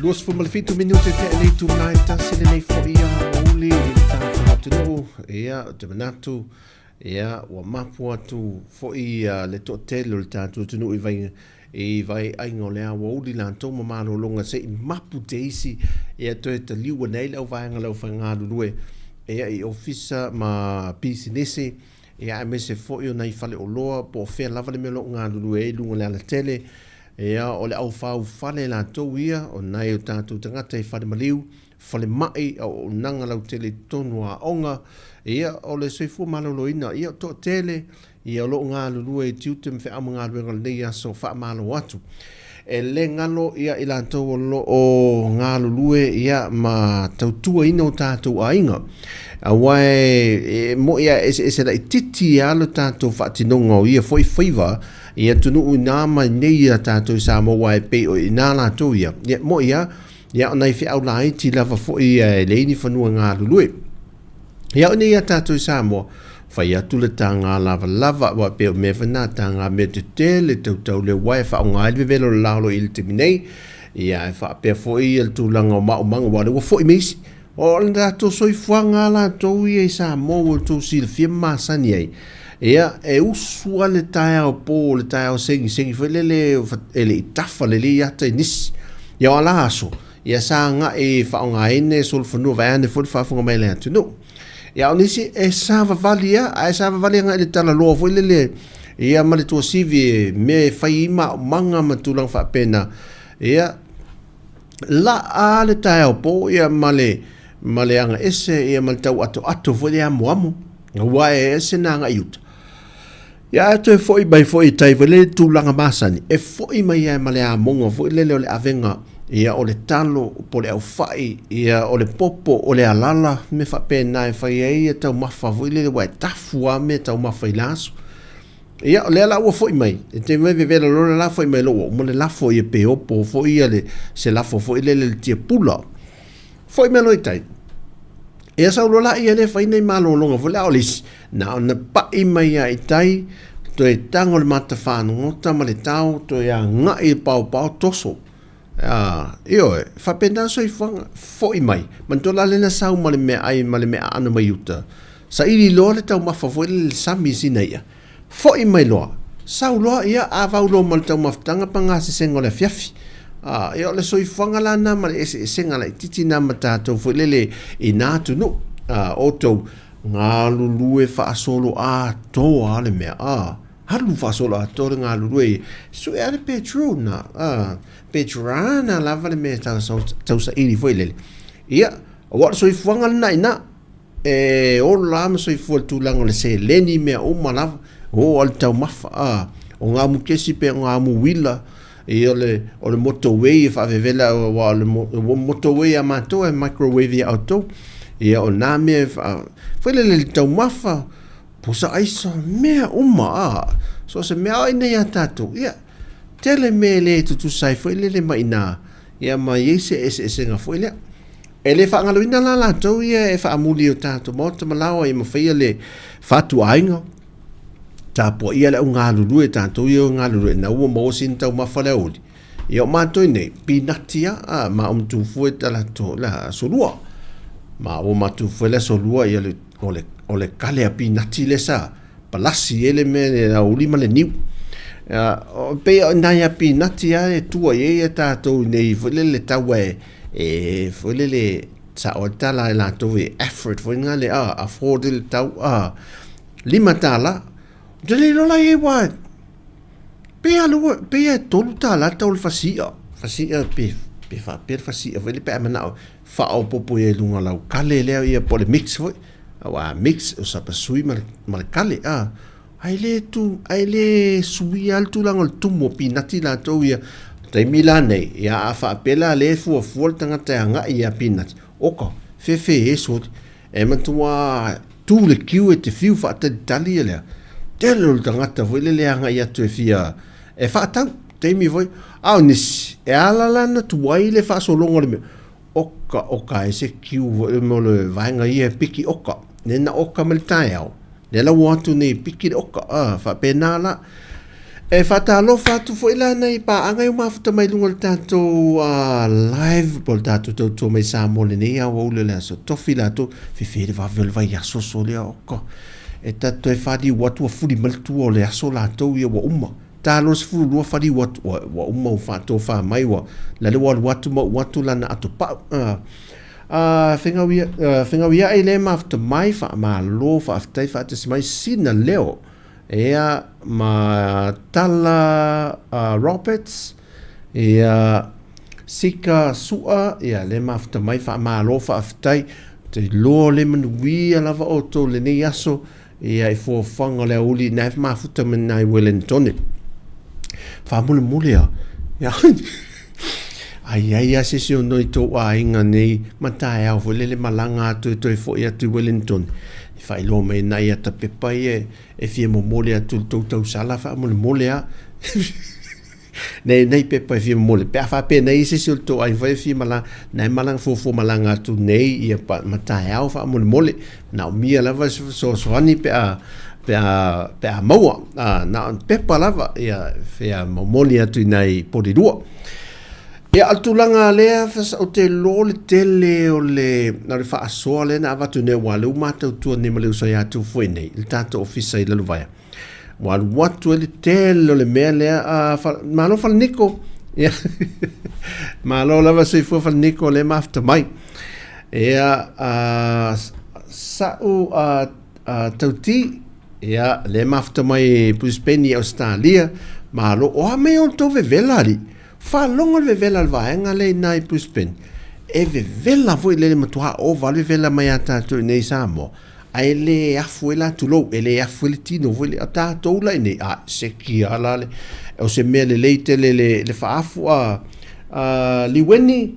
27 minute tea i le itula e tasi lenei foi aoauli i le tatou atunuu. Ia, ou te manatu, ia, ua mapu atu foi le toatele o le tatou atunuu i vai, i vaeaiga o le aoauli latou ma malologa se i mapu te isi, ia toe taliu ane ai le auvaega o le aufaigalulue, ia, i ofisa ma pisinisi, ia, aemaise foi o nai faleoloa po o fea lava le mea o lo o galulue ai i luga o le alatele. Ia, o le aufaufale latou ia, o nai o tatou tagata i fale maliu, falemai, auaunaga lautele i totonu o aoga, ia, o le soifua maloloina, ia, toatele, ia, o lo o galulue i tiute ma feau ma galuega o lenei aso, faamalo atu. E le galo ia i latou o lo o galulue ia ma tautuaina o tatou aiga. Aua e moni lava e eseese laitiiti lava lo tatou faatinoga o ia foi faiva i atunuu ina ma inei ia tatou i Samoa aua e pei o i ina latou ia. Ia, e moni lava, ia o nai feau laiti lava foi ia e leai ni fanua galulue. Ia o nei ia tatou i Samoa, fai atu le taga lavalava, aua e pei o mea foi na, taga mea tetele, tautau le uaea e faaaoga ai le vevela o le la o lo o i ai i le taimi nei. Ia e faapea foi le tulaga o maumaga, aua o lea ua foi mai isi. O le tatou soifuaga lava latou ia i Samoa ua outou silafia ma masani ai, ia, e usu lava le taeao po, le taeao segisegi foi lele e le i tafa lelei ata i nisi. Ia o la aso, ia sa agai e faaaogaina e solofanua vaeane foi le faafofoga mai a le atunuu. Ia o nisi e savavali lava, ae savavali agai i le talaloa foi lele ia ma le tuasivi e mea e fai ai maumaga ma tulaga faapena. Ia, laa le taeao po ia ma le ma le agaese ia ma le tau atoato foi le amoamo aua e ese na agai i uta. Ia ae toe foi mai foi i tai foi lele tulaga masani e foi mai ai ma le amoga foi lele o le avega ia o le talo po o le aufai ia o le popo o le alala mea faapena e fai ai ia taumafa foi lele aua e tafu lava mea taumafa i le aso. Ia, o lea la ua foi mai, e te mai vevela loa le la foi mai loa ua uma le lafo ia pe opo foi ia le, se lafo foi lele le tiapula. Foi mai loa i tai. Ia sau loa laia lea fai nei malologa foi lea, a o le isi, na ona pai mai lava i tai, toe tago le mata fagota ma le tao, toe agai i le paopao toso. A, ioe, faapena le soifuaga, foi mai. Manatua la lea na sau ma le meaai ma le meaaano mai uta, saili loa le taumafa foi lele i le sami i sina i'a, foi mai loa, sau loa, ia, avau loa ma le taumafataga pa gasesega o le afiafi. A, ia, o le soifuaga la lena ma le eseesega laitiiti lena ma tatou foi lele i na atunuu. A, outou, galulue faasoloatoa le mea, a. Alu faasoloatoa le galulue ia. Sue lava le petrol na. Ah, petrana lava le mea tausaili foi lele. Ia, aua o le soifuaga lena i ina. E ola lava ma soifua i le tulaga o le seleni mea uma lava. O o le taumafa. Ah, o ngā mukesi pe o ngā muwila. Ia o le, o le motorway e faavevela aua o le motorway a matou e microwave ia outou. Ia o nā mea e wha, foi lele le taumafa. Pusa aisa, mea uma, a, so o se mea ai nei a tātou, ia, tele mea e le tutusa ai foi lele mai inā, ia ma i ai se eseesega foi lea. E le faagaloina la latou ia e faamuli i o tātou maota ma laoa ia mafaia le fatuaiga, tapuaia le au galulue tātou ia o galulue, na ua maua sina taumafa le aoauli, Ia o mātou nei, pinati a, a ma o matufue ta latou la aso lua. Ma o matufue le aso lua ia le, o le, o le kale a pinati le sa, palasi e le mea le aoauli ma le niu. A, o pei o nai a pinati a e tua i ai ia tātou nei foi lele tau e, e foi lele sa o tala e latou e effort foi nga le a, afford le tau a, $5. Te le iloa la i ai wa, Pei a lua, pei a e $3 le tau o le fasi'a, fasi'a pe, pe faapea le fasi'a foi lea pe a mana'o faaopoopo i ai i luga o lau kale lea ia po o le mix foi. Aua a mix o sapasui ma le, ma le kale, a. Ae le tu, ae le suia lava le tulaga o le tumu o pinati latou ia. O le taimi la nei, ia a faapea la lea e fuafua le tagata e agai ia pinati, oka, fefe e soli. E matua tū le kiu e te whiu whaatalitali e lea. Tele o le tangata foi lele agai atu e fia e whaatau, taimi foi. A o nisi, e ala la na tuai le faasologa o le mea. Oka, oka e se kiu foi mo le vaega ia e piki oka. Ne na oka ma le taeao. Lea la ua atu nei piki le oka, a, faapena la. E faatalofa atu foi la nei paaga i mafuta mai luga o le tatou live po o le tatou tautua mai Samoa lenei aoauli o le aso tofi latou fefe le vave o le vaiaso sole oko e tatou e faliu atu ua fuli mai le tua o le aso latou ia ua uma ta loa 12 faliu atu ua, ua uma ua faatofa mai ua lale ua alu atu ma uu atu lana atopau fegauiaʻi le mafuta mai faamalo faafetai faatasi mai sina leo Ia, ma Tala Roberts, ia, Sika Sua, ia, le mafuta mai, faamalo, faafetai. Ou te iloa le manuia lava outou i lenei aso, ia, i fuafuaga o le aoauli, na e mafuta mai nai Welentone. Faamolemole a, ia, a i ai lava se isi o noi tou aiga nei ma taeao foi lele malaga atu e toe foi atu i Wellington, e faailoa mai nai ata pepa ia e fia momoli atu i le tou tausala faamolemole a. Nei, nei pepa e fia momoli. Pe a faapena i se isi o le tou aiga foi e fia malaga, na e malaga fuafua malaga atu nei ia pa, ma taeao faamolemole. Manaomia lava se fesoasoani pe a pe a pe a maua. A, na o pepa lava ia fia momoli atu i nai polilua. Ia, o le tulaga lea, ou te iloa le tele o le, o le faasoa lea na avatu nei, aua o lea ua matautua nei ma le uso ia Tufue nei, i le tatou ofisa i Lalovaea. Ua alu atu ai le tele o le mea lea, malo Falaniko, ia, malo lava soifua Falaniko, lea mafuta mai. Ia, sa'u tauti, ia, lea mafuta mai Brisbane i Ausetalia, malo, o a mea o le tou vevela alii? Faalogo le vevela a le vaega lea i ina i Brisbane, e vevela foi lele matua ova le vevela mai a tatou i inei i Samoa, ae le afu ai la tulou, e le afu ai le tino foi lea. O tatou la i inei, a, seki lava la le, o se mea lelei tele le, le faaafu a, a Liueni,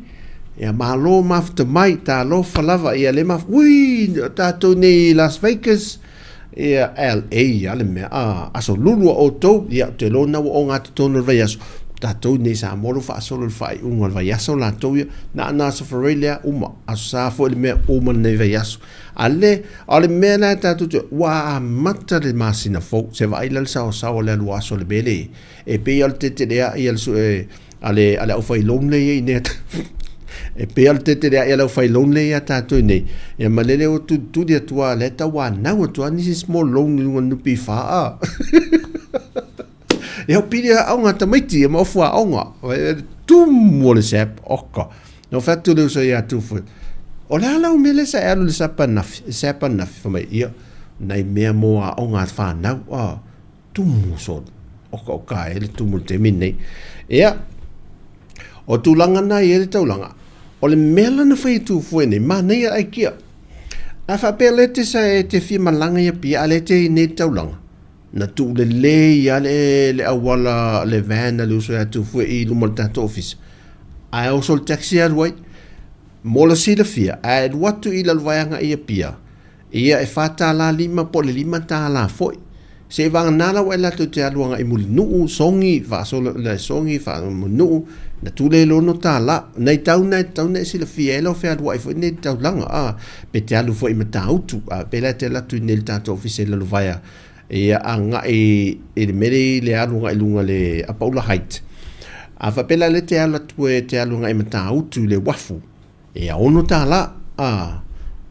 ia malo mafuta mai, talofa lava, ia le mafu, ui, o tatou nei i Las Vegas, Ia, LA a le mea, a, aso lulu a outou, ia, ou te iloa na ua ogatotonu o le vaiaso, tatou nei i Samoa lo faasolo i le faaiuga o le vaiaso latou ia, na ona aso Faraile lea, uma, aso Sa foi le mea, uma lenei vaiaso. A le, o le mea la tatou te, ua amata le masina fou, se vaai la le saoasaoa o le alu aso o le mea lea, e pei lava o le teteleai a le sue, a le, a le aufai loan lea e i ai nei e pei lava o le teteleai a le aufai loan lea ia tatou i nei, ia ma lele ua tulituli atu lava, lea e tauanau atu lava nisi small loan i luga o le NPF a. Ia o pili aoga a tamaiti ia ma ofu aoga. Tumu o le sap, oka. Na ou fai atu le uso ia Tufue, o le a lau mea lea sa e alu i le sapa nafi, sapa nafi, fai mai, ia, nai mea mo aoga a fanau, a. Tumu solo. Oka oka e le tumu le taimi nei. Ia, o tulaga na i ai le taulaga, o le mea la na fai e Tufue nei, manaia aikia. A faapea le te sa e te fia malaga i Apia, a le te i nei taulaga, na tuu lelei lava le, le auala, le van a le uso ia Tufue i luma o le tatou ofisa. Ae oso le taxi e alu ai. Mo le silafia, a e alu atu i Lalovaea agai i Apia, Ia, e $4.5 po o le $5 foi. Seiavagana la ua e latou te alu agai Mulinuu, Sogi, faasolo le Sogi, Mulinuu, na tu lea i le $6. Nai tau na e tatau ona e silafia ai lau fealuai foi nei i le taulaga, a, pe te alu foi i Matautu, a, pe la e te alu atu i nei i le tatou ofisa i Lalovaea, ia agai i le mea lea i le alu agai i luga i le Apaula Height. A faapea la lea e te alu atu e te alu agai i Matautu i le uafu, E $6, ā,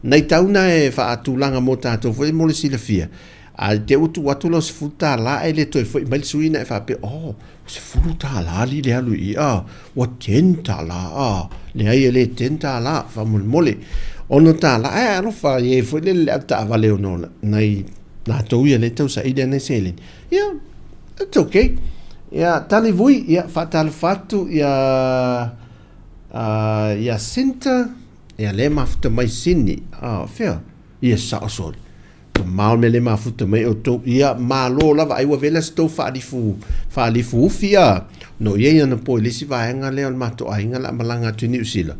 nai tau na e faatulaga mo tātou foi mo le silafia, a i te ua tuu atu lau $10 ae le toe foi mai le sui na e faapea, oh, ua $10 alii le alu i i, ā, ua $10, ā, leai e le $10, faamolemole, $6, ae alofa i ai foi lele le avetaavale ona o nai latou ia lea e tausaili ana seleni. Ia, it's okay. Ia, tali vui, ia, faatalofa atu, ia, Ia Sinta, ia le mafuta mai Sini. Ah, fea? Ia sao soli. Mamao le mea le mafuta mai outou. Ia malo lava ai ua vela se tou faalifu, faalifu ufi a. No ia ia na po i le isi vaega lea o le matou aiga la malaga atu i Niu Sila.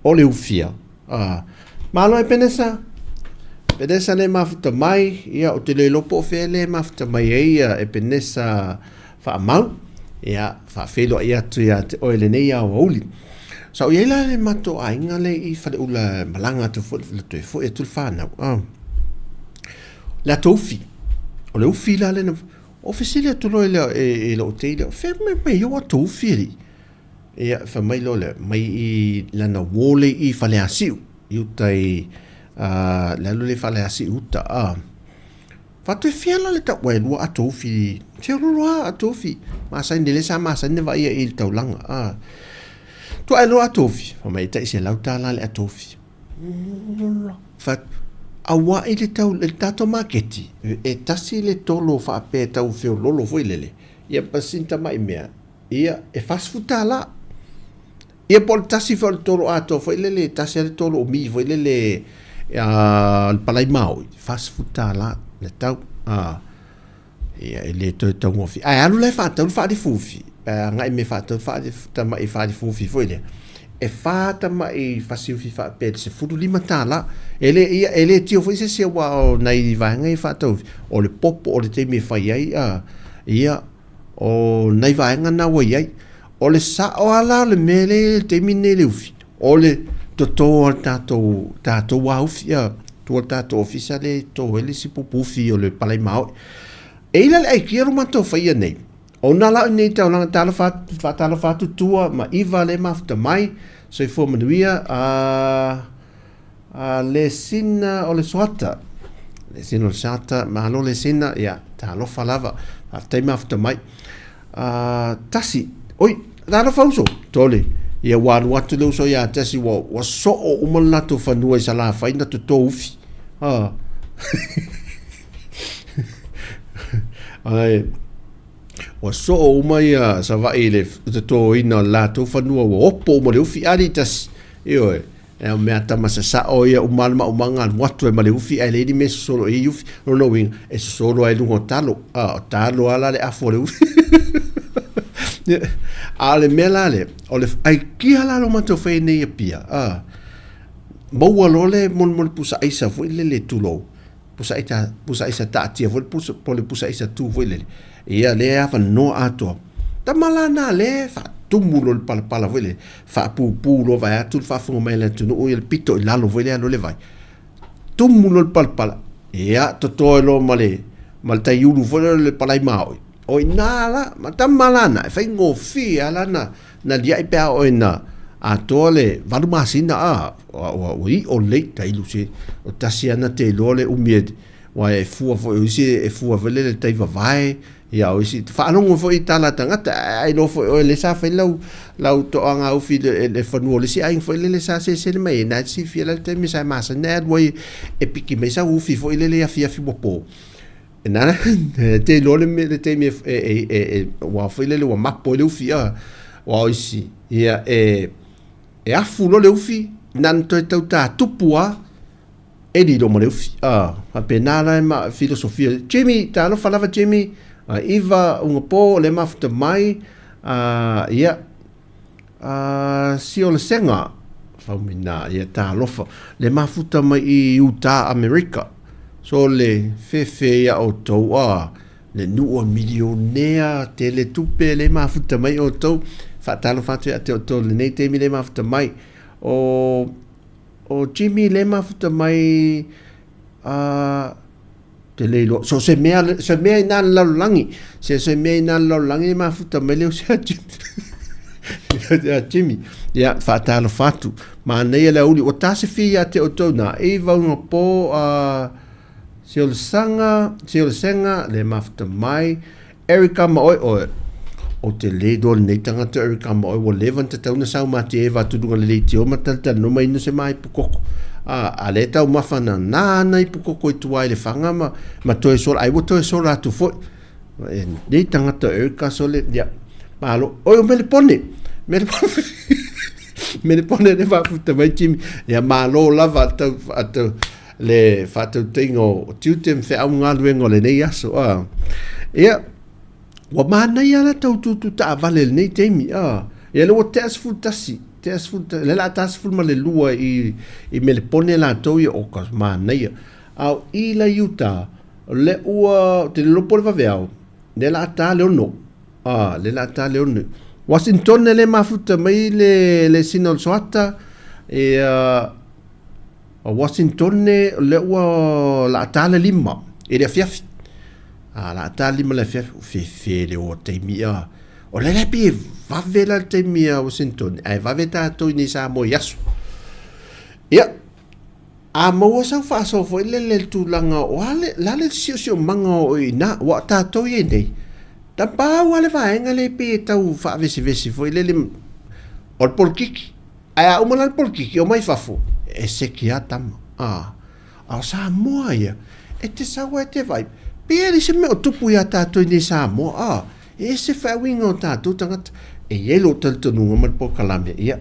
O le ufi a. Ah, malo e Penesa. Penesa le mafuta mai, ia ou te le iloa po o fea le mafuta mai ai ia Epenesa Faamau, ia, faafeiloai atu ia te oe lenei aoauli. Sa ou i ai la le matou aiga le i Faleula malaga atu foi le toe foi atu le fanau. Ah. Le ato ufi. O le ufi la lena. Ou fesili atu loa lea i lou tei lea, fea mai mai ai ou ato ufi alii? Ia, fai mai loa lea, mai i lana uo lea i Faleasiu, i uta i, le alu lea i Faleasiu uta, a. Fai atu e fea la le tau, ua e lua ato ufi, feololo lava ato ufi, masani, lea sa masani ona vaaia i le taulaga, a. Tuae loa ato ufi, fai mai e tai $100 le ato ufi. Fai atu, auai le tau, le tatou maketi, e tasi le tolo faapea e tau feololo foi lele, ia ma sina tamai mea, ia, e $40. Ia po o le tasi foi o le tolo atoa foi lele, e tasi lava le tolo umi foi lele a le palai maoi, $40 le tau. A, ia, e le toe taugofie. Ae alu la e faatau le faalifufi, pe a agai mai e faatau le tamai faalifufi foi lea, e fa tamai fasiufi faapea i le $15. E le, ia, e le tio foi se isi aua o nai vaega ia faatau, o le popo o le taimi e fai ai, a, ia, o nai vaega na ua i ai. O le sao lava la o le mea lea i le taimi lenei i le ufi, o le toto a le tatou, tatou lava ufi, ia, tua le tatou ofisa lea e toto ai le isi pupu ufi o le palai maoi. E i ai la le aikia lo matou faia nei, ona la o i nei taulaga, talofa atu, faatalofa atu tua ma Iva lea e mafuta mai, soifua manuia, a, A le sina o le soata. Le sina o le soata, malo le sina, ia, talofa lava. Faafetai mafuta mai. A, tasi, oi, talofa uso, tole. Ia ua alu atu le uso ia tasi, ua, ua soo uma le latou fanua i Salafai na toto ufi. A. Ai, ua soo uma ia Savaii i le totoina o le latou fanua, ua opo uma le ufi, ali tasi. Ioe. E o mea tama sasao ia uma le maumaga alu atu ai ma le ufi ae leai ni mea e sosolo i ai ufi. O lona uiga, e sosolo ai i luga o talo. A, o talo lava la le afu o le ufi. A o le mea la lea, o le aikia la lo matou fai nei i Apia, a, maua loa le molimoli pusa aisa foi lele tulou, pusa aisa, pusa aisa taatia foi le pusa, po o le pusa aisa tu foi lele, ia lea e avanoa atoa. Tama la na lea e faatumu loa le palapala foi lele, faapupu loa vaeatu le faafofoga mai a le atunuu ia le pito i lalo foi lea alu ai le vai. Tumu loa le palapala, ia toto ai loa ma le, ma le taiulu foi lea o le palai maoi. O i ina la, ma tama la na, e faigofie lava la na, na liai pe a oo ina atoa le 8 masina a, ua, ua, ua iʻo lelei tailu se, o tasi lava na te iloa le umi e, aua e fua foi, o isi e fua foi lele i le tai vavae, ia o isi, faalogo foi i tala a tagata, ae iloa foi oe lea sa fai lau, lau toaga ufi i le fanua o le isi aiga foi lele sa selesele mai ai, na e te silafia la le taimi sa e masani ona e alu ai e piki mai sau ufi foi lele i afiafi ua po. Nā, te iloa le mea le taimi e, e, e, e, e ua foi lele ua mapo ai le ufi, a, ua o isi, ia, e, e afu loa le ufi, na ona toe tau tātupu lava, e lilo ma le ufi. A, faapena la e ma filosofia. Jimmy, talofa lava Jimmy, a, Iva, uga po, le mafuta mai, a, ia, A Siolesega, Faumina, ia talofa, le mafuta mai i Utah, Amerika. So le fefe ia outou, a, le nuu o milionea, tele tupe le mafuta mai outou. Faatalofa atu ia te outou lenei taimi le mafuta mai. O, o Jimmy le mafuta mai, a, Te le iloa. So se mea, se mea inā le lalolagi. Se, se mea inā le lalolagi e mafuta mai le usi a Jimmy. Ia Jimmy. Ia, whaatalofa atu. Manaia le aoauli. Ua tā se fia ia te outou nā. E vaunga pō a Seolesanga, Seolesenga, le mafuta mai. Erica ma oe, oe. O te le iloa lenei tagata Erica ma oe, ua leva ona tatau ona sau ma te eva atu luga le leitio ma talatalanoa mai ina se ma ipu koko. A, a le taumafa na nā ana ipu koko i tua i le whanga ma, ma toe sola, ai ua toe sola atu foi. E, nei tagata Erica sole, ia, malo. Oi, o Melepone, Melepone, Melepone le whafuta mai Jimmy. Ia, malo lava tau, tau, le faatautaiga o tiute ma feau ma galuega o lenei aso. A. Ia, ua manaia la tau tūtū taavale i lenei taimi. A. Ia, lea ua tea 11, tea 11, lea o le a ta 12 i, i Melepone latou ia, o ka manaia. A o i la i uta, o lea ua, ou te le iloa po o le vaveao, lea o le a ta le 6. A, lea o le a ta le 6. Washington lea e mafuta mai le, le sina o le soata, ia, O Washingtone, o lea ua laa ta le 5 i le afiafi. A la ta lima le afiafi, ua fefe le o taimi a. O le la pei e vave la le taimi a Washington, ae vave tatou i nei Samoa i aso. Ia, a maua sau faasoa foi lele le tulaga o a le, la le siosiomaga o i ina, aua o tatou i ai nei, na pau lava le vaega lea pei e tau faavesevese foi lele, o le polokiki. Ae a uma la le polokiki, omai fafo, e seki lava tama. A, a o Samoa ia, e te sau lava e te vaai, pei e leai se mea o tupu iā tatou i nei Samoa, a, e ese faauiga o tatou tagata. E i ai lou talitonuga ma le polokalame, ia,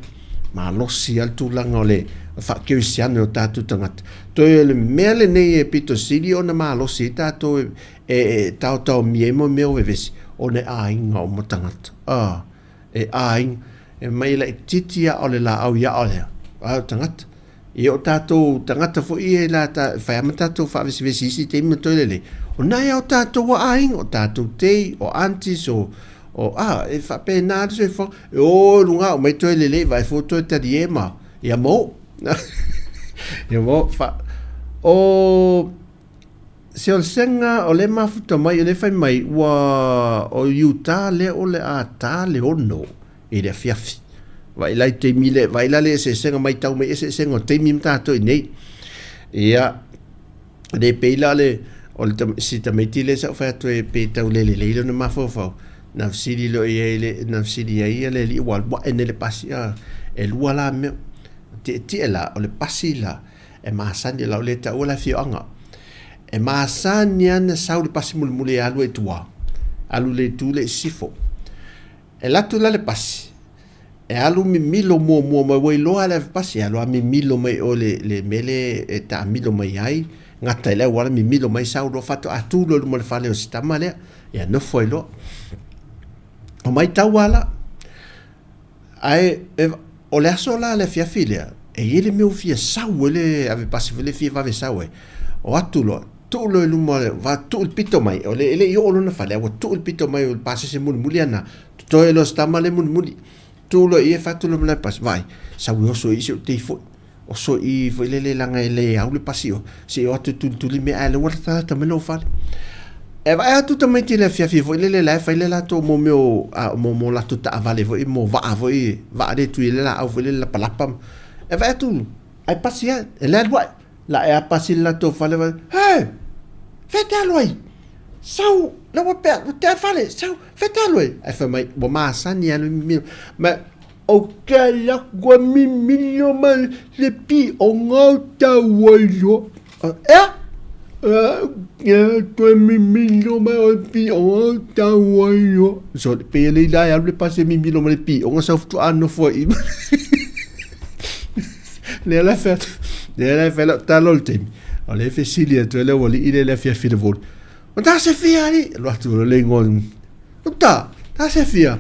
malosi lava le tulaga o le faakerisiano i o tatou tagata. Toe o le mea lenei e pito sili ona malosi ai tatou e, e, e taotaomia ai mo mea o vevesi, ona e aiga uma tagata. A, e aiga, e mai e laitiiti a o le laau i ao lea, a o tagata. Ia o tatou tagata foi ia la ta fai ama tatou faavesevese isi taimi ma toe lelei. O na ia o tatou a aiga, o tatou tei, o aunties, o, o a, e faapena le soifuaga. E o i luga o mai toe lelei, vaai fua toe talie ma, ia mo. Ia mo, fa, o, Seolesega o lea mafuta mai, o lea fai mai, ua, o Utah lea o le a ta le 6 i le afiafi. Vaai la i taimi le, vaai la le eseesega, matau mai eseesega o taimi ma tatou i nei. Ia, le pei la le, o le si tamaiti lea sa ou fai atu ai pe tau le lelei lona mafaufau, na fesili loa i ai le, na fesili ai le alii ua alu ae nei le pasi, a, e lua la mea, tietie la, o le pasi la, E masani, o lau le taua le afioaga. E masani lava ona sau le pasi mulimuli e alu ai i tua, alu i le itu lea i sisifo. E alu atu la le pasi, e alu mimilo muamua mai, ua iloa lava e le ave pasi, e alu lava mimilo mai o le, le mea lea e taamilo mai ai, gata i le auala mimilo mai sau loa faatoa tu loa i luma o le fale o si tama lea, ia nofo ai loa. O matau lava la, Ae o le aso la le afiafi lea, e i ai le mea ua fia sau ai le ave pasi foi lea fia vave sau ai. O atu loa, tuu loa i luma, va tuu i le pito mai, o le, e le i oo lona fale, a ua tuu i le pito mai o le pasese mulimuli ana, totoe loa si tama lea mulimuli. Tuu loa i i, fai atu loa ma le pasi, vaai, sau e oso i i si ou tei foi. Oso i i foi lele leaga e le au le pasi o, se i o atu e tulituli mea ae lea ua latalata mai lou fale. E vaai atu tamaiti i le afiafi foi lele la e fai le latou mo mea o a, mo, mo latou taavale foi, mo vaa foi, vaa lea e tui ai le laau foi lele lapalapa. E vaai atu, ae pasi lava, e le alu ae. La e a pasi le latou fale, vaai, He! Fea te alu ai? Sau, lea ua pea, ua tea le fale, sau, fea te alu ai? Ae fai mai, ua masani lava le mimilo. Ma, O ke lako e mimilo mai le piʻoga o taua iloa. Ea? E toe mimilo mai o le piʻoga o taua iloa. So, pei e le ila e alu le pasi e mimilo mai le piʻoga sau faatoa nofo ai i. Lea la fai atu, lea la fai lau tala o le taimi. O lea e fesili atu ai le aualii lea i le afiafi i le voli. O ta se fia alii? Alu atu loa le igoa. Uta, ta se fia.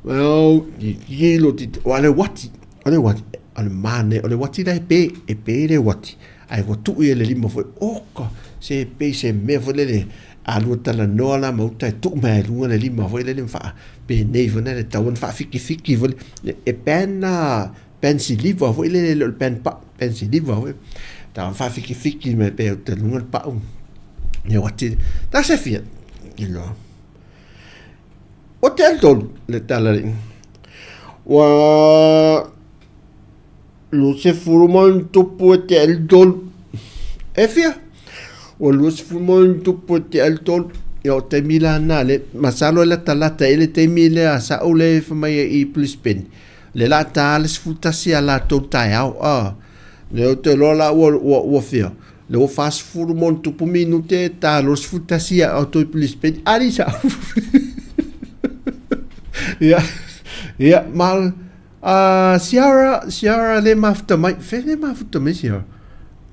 Well, titilo, titilo. O le uati, o le uati, o le mane, o le uati la e pe, e pe le uati. Ae ua tuu ia le lima foi, oka, se pei se mea foi lele, a lua talanoa la ma uta e tuu mai ai luga le lima foi lele ma faa, penei foi lele, tau ona faafikifiki foi lele. E pen la, pen siliva foi lele, e le o le pen pau, pen siliva foi. Tau ona faafikifiki mai pei uta luga le pau. Le uati, ta se fia, tilo. O te alu le tala le. Ua 20 ma ona tupu e te alu tolu. E fia? Ua 20 ma ona tupu e te alu tolu. Ia o taimi la na le, masalo e latalata i le taimi lea sa ou le fai mai ai i Brisbane. Le la ta le 11 a latou taeao. Ah, le o te loa la ua, ua, ua fia. Le ua 40 ma ona tupu minute ta 21 ia au toi Brisbane. Ali sa. Ia, ia, ma, Ciara, Ciara le mafuta mai. Fe le mafuta mai Ciara?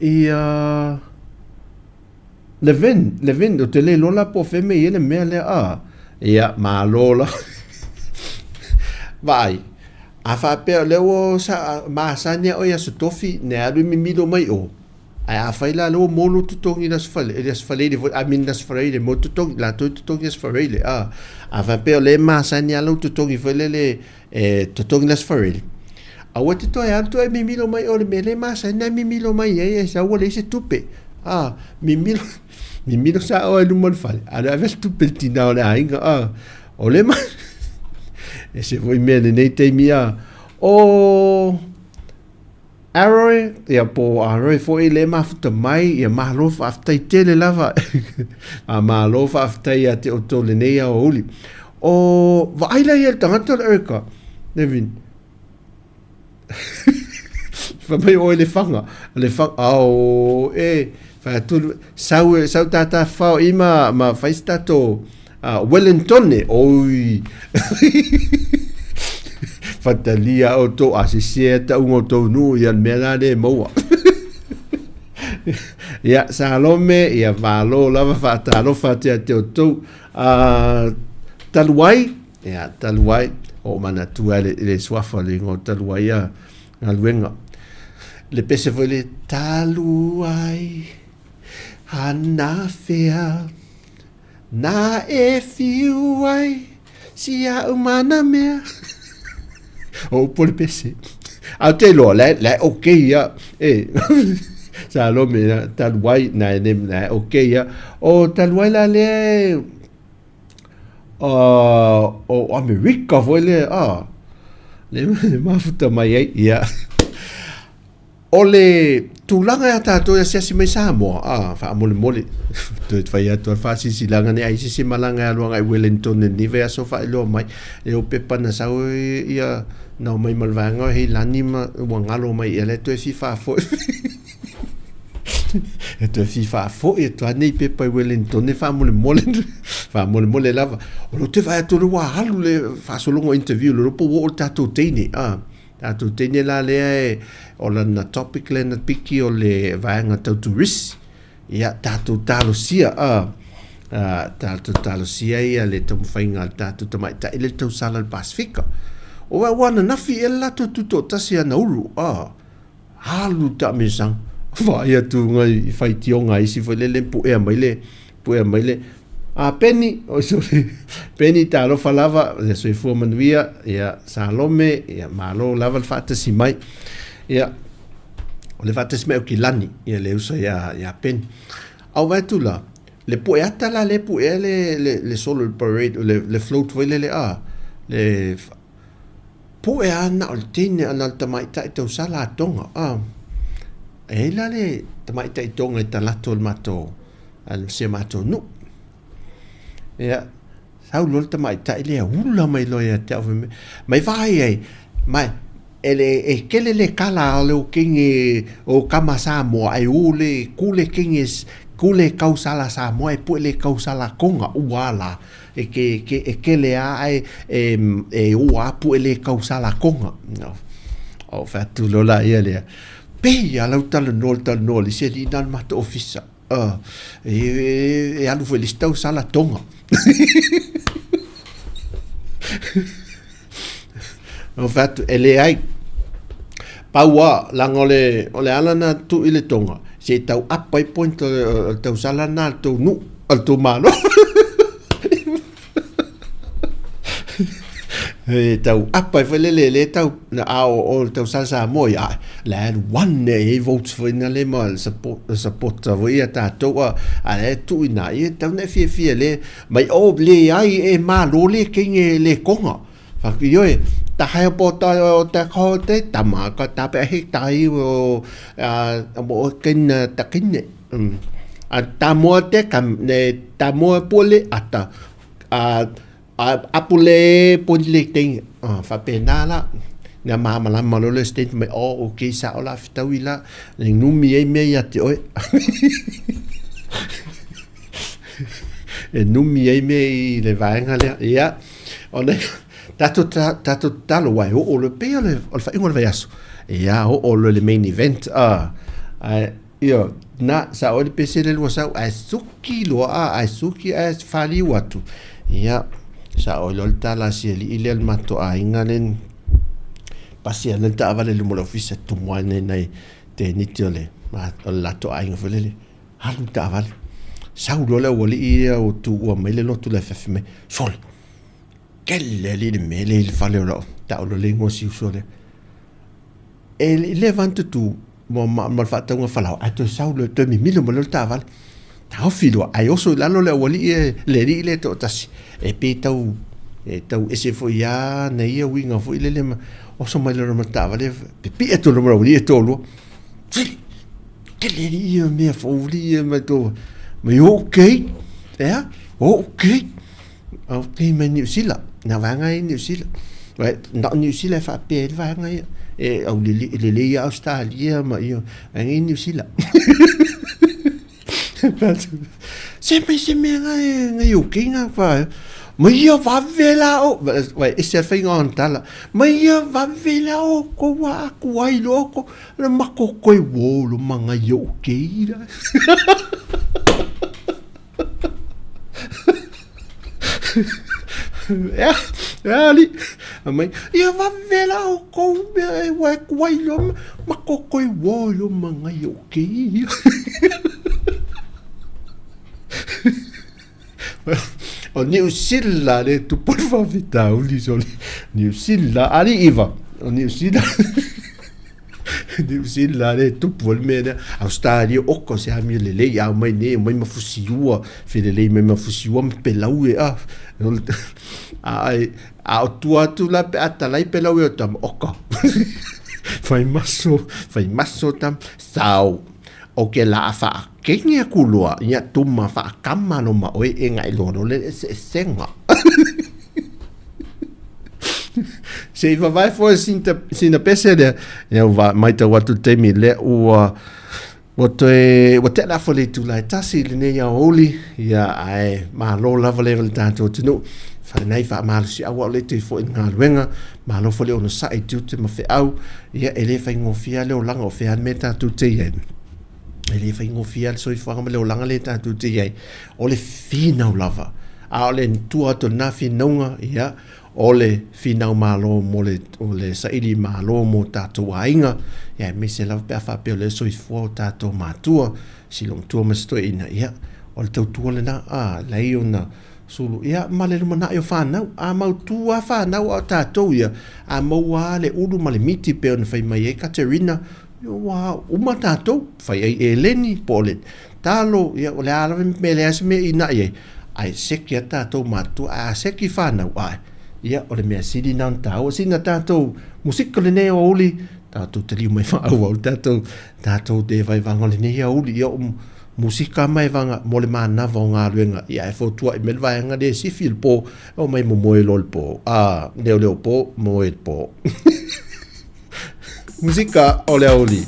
I, Levin, Levin, o te le lola po fe me i le mea lea, ah. Ia, malo la. Vaai, a faapea o lea ua sa, masani a oe i Aso Tofi, ne alu i mimilo mai o. Ae afai la lea ua maua lou totogi i le Aso Faraile, i le Aso Faraile foi, I mean le Aso Faraile, maua totogi, latou e totogi Aso Faraile, a. A faapea o lea e masani lava lou totogi foi lele e totogi le Aso Faraile, aua e te toe alu toe mimilo mai o le mea lea e masani ona e mimilo mai ai e sau ua leai se tupe. A, mimilo, mimilo sa oe luma o le fale, a le ave le tupe i le tina o le aiga, a, o le ma, e se foi mea lenei taimi, a, o Arroy, ia po o Arroy foi le mafuta mai, ia malo faafetai tele lava, a malo faafetai ia te outou lenei aoauli. O vaai la ia le tagata o le Erica, Nevin, Fai mai oe le fanga, le fanga, ao e, fai atu, sau, sau tata whao i ma, ma fai se tatou Wellingtone, oi, whatalia o tō a se sea taunga o tō nuu ia le mea la le maua. Ia, Salome, ia malo lava whaatalofa te a te o tau. Talu ai, Ia, talu ai, o manatua le, le suafa le ingoa talu ai a galuega. Le pese foi le talu ai, anafea, na e fiu ai, si au mana mea. O upu le pese. A te loa, le, le okay ia, e. Salome, talu ai, na e ne, na okay ia. O talu ai la le, o Amerika foi lea, a, le mafuta mai ai, ia. O le tulaga ia tātou e asiasi mai Samoa, a, faamolemole, toe fai atu a le faasilasilaga nei, ai se se malaga e alu agai Wellington i lenei vaiaso faailoa mai, e o pepa na sau ia, na omai ma le vaega o Heilani ma ua galo mai ia le toe fia faafoi. E toe fia faafoi atu lava nei pepa i Wellington e faamolemole, faamolemole lava. O lea ou te vaai atu o lea ua alu le faasologa o interview, le iloa po ua oo i le tatou teine, a. Tatou teine la lea e, o lana topic lea na piki o le vaega tau turisi. Ia, tatou talosia, a, a, tatou talosia ia le taumafaiga a le tatou tamaitai lea i le tausala i le Pasefika. O ua ananafi ea le latou tutoatasi a Nauru, a. Alu taamilosaga, vaai atu i faitioga a isi foi lele puea mai le, puea mai le, a Peni, oi sorry, Peni talofa lava, ia soifua manuia, ia Salome, ia malo lava le faatasi mai. Ia, o le faatasi mai o Kilani, ia le uso ia, ia Peni. Au vaai atu la, le pu'e ata la le pu'ea le, le, le solo le parade, le, le float foi lele a, le Poe a na o le teine a na o le tamaitai tausala a Tonga a. E ai la le tamaitai Tonga i talato o le matou a le si a matou nuu. Ia, sau loa le tamaitai lea ula mai loa ia te au fai mai, mai vaai ai, mai e le e kele le kala o le o kenge o kama Samoa ai o le kule kenge kule kausala Samoa e poe le kausala Tonga ua la. E ke, ke, e kele a ae e, e o a pu e le kausala konga. No. O wha atu lo la ia lea. Pei a lau tala no le tala no le se li nā le mata ofisa. E, e, e alu foi le si tausala tonga. O wha atu, e le ai. Pau a, langa o le, o le ala na tu i le tonga, se i tau apa i point o le, o le tausala nā le tou nuu, o le tou malo. E tau apa i foi lele, le tau, na a o, o le tausala Samoa ia, la e one e i votes foi na le ma le support, le support foi ia tātou a, a le tu i nā, ia tau na e fiafia le, mai o le ai e malo le kenge le konga. Whaki ioe, ta hea po ta o te ko te tama ka ta pe he tai o a mo ken ta kine. A ta moa te kam ne ta moa pole ata a a apule pole te a whapena la. Nga mahamalama lo le state mai o o ke sa o la fitaui la ne numi ei mea ia te oe. E numi ai mea i le vaega lea. Ia, o le tatou tatou tatalo aua e oo loa, pei o le faaiuga o le vaiaso. Ia, oo loa i le main event, ae, ioe, na, sa oe le pese le lua sau, ae suki loa, a, ae suki ae faliu atu. Ia, sa oe loa le tala a si alii lea o le matou aiga lea pasi ana le taavale i luma o le ofisa, tumu ane ai nai teniti o le latou aiga foi lele. Alu le taavale. Sau loa le aualii ia ua tuua mai le lotu le afiafi mai. Sole! Kele alii le mea lea i le fale o lau tau loa le igoa si uso lea. E leva ona tutu. ma le faatauga falaoa, ae toe sau loa, toe mimilo mai loa le taavale. Taofi loa, ae oso i lalo le aualii e, le alii lea e toatasi, e pei tau, e tau ese foi lava na ia uiga foi lele ma oso mai lalo ma le taavale, pipii atu loa ma le aualii e toalua. Sili, tele alii ia mea fouli ia mai tou, mai okay, ea, okay. Ok mai Niu Sila, na vaega i Niu Sila. Na o Niu Sila e faapea ai le vaega ia. E au lelei ia Australia ma ia vaega i Niu Sila. Se mai se mea nga e ngai o ke nga fa. Mai ia vave la o vai ese al faiga o tala. Mai ia vave la o ko wa aku ai lo ko na mako koe wo lo manga yo ke ira. Ea, ea ali. Amai, ia vave la o kou mea e wae kuai lo ma ko koe wo lo mangai o ke ia. O Niu Sila le tupu le faafitauli sole. Niu Sila, ali iva. O Niu Sila. Niu Sila le tupu o le mea lea. Australia oka o se amio lelei a omai nei omai ma fusiua felelei mai ma fusiua ma pelau e a a a o tua atu la pe a talai pelau e o tama oka fai maso fai maso tam sao o ke la a faakenge aku loa ia tuma faakama lo ma oe e ngai loa lo le eseesega. Se i vavae foi sina pese lea, ia ua maitau atu le taimi lea ua ua toe ua tea le afa o le itula e tasi i lenei aoauli, ia ae malo lava lea le tatou atunuu. Falenai faamalosiau au le toe foi i le galuega, malo foi le onosai i tiute ma feau, ia e le faigofie lava le olaga o fea lava le mea tatou te i ai. E le faigofie lava le soifuaga ma le olaga lea tatou te i ai. O le finau lava, a o le tua atu o lena finauga, ia, o le finau malo mo le, o le saili malo mo tatou aiga, ia, aemaise lava pe a faapea o lea e soifua o tatou matua, silomatua ma si toeaina, ia, o le tautua lena, a, leai ona sulu, ia, ma le lumanai o fanau, a mautu lava fanau a o tatou ia, a maua lava le ulu ma le miti pei ona fai mai ai Katerina, Ua uma tatou, fai ai eleni, po o le talo, ia o le a lava me leai se mea inai ai, ae seki a tatou matua, ae a seki whanau, ae, ia o le mea sili na ona tāua, sina tatou musika lenei aoauli, tatou taliu mai whaauau, tatou, tatou te vaivanga o lenei aoauli, ia o musika mai vanga mo le manava o galuega, ia e fautua'i mai le vaega lea e sifi i le pō, e omai momoe loa i le pō, a, leoleo pō, moe i le pō. Musika o le aoauli.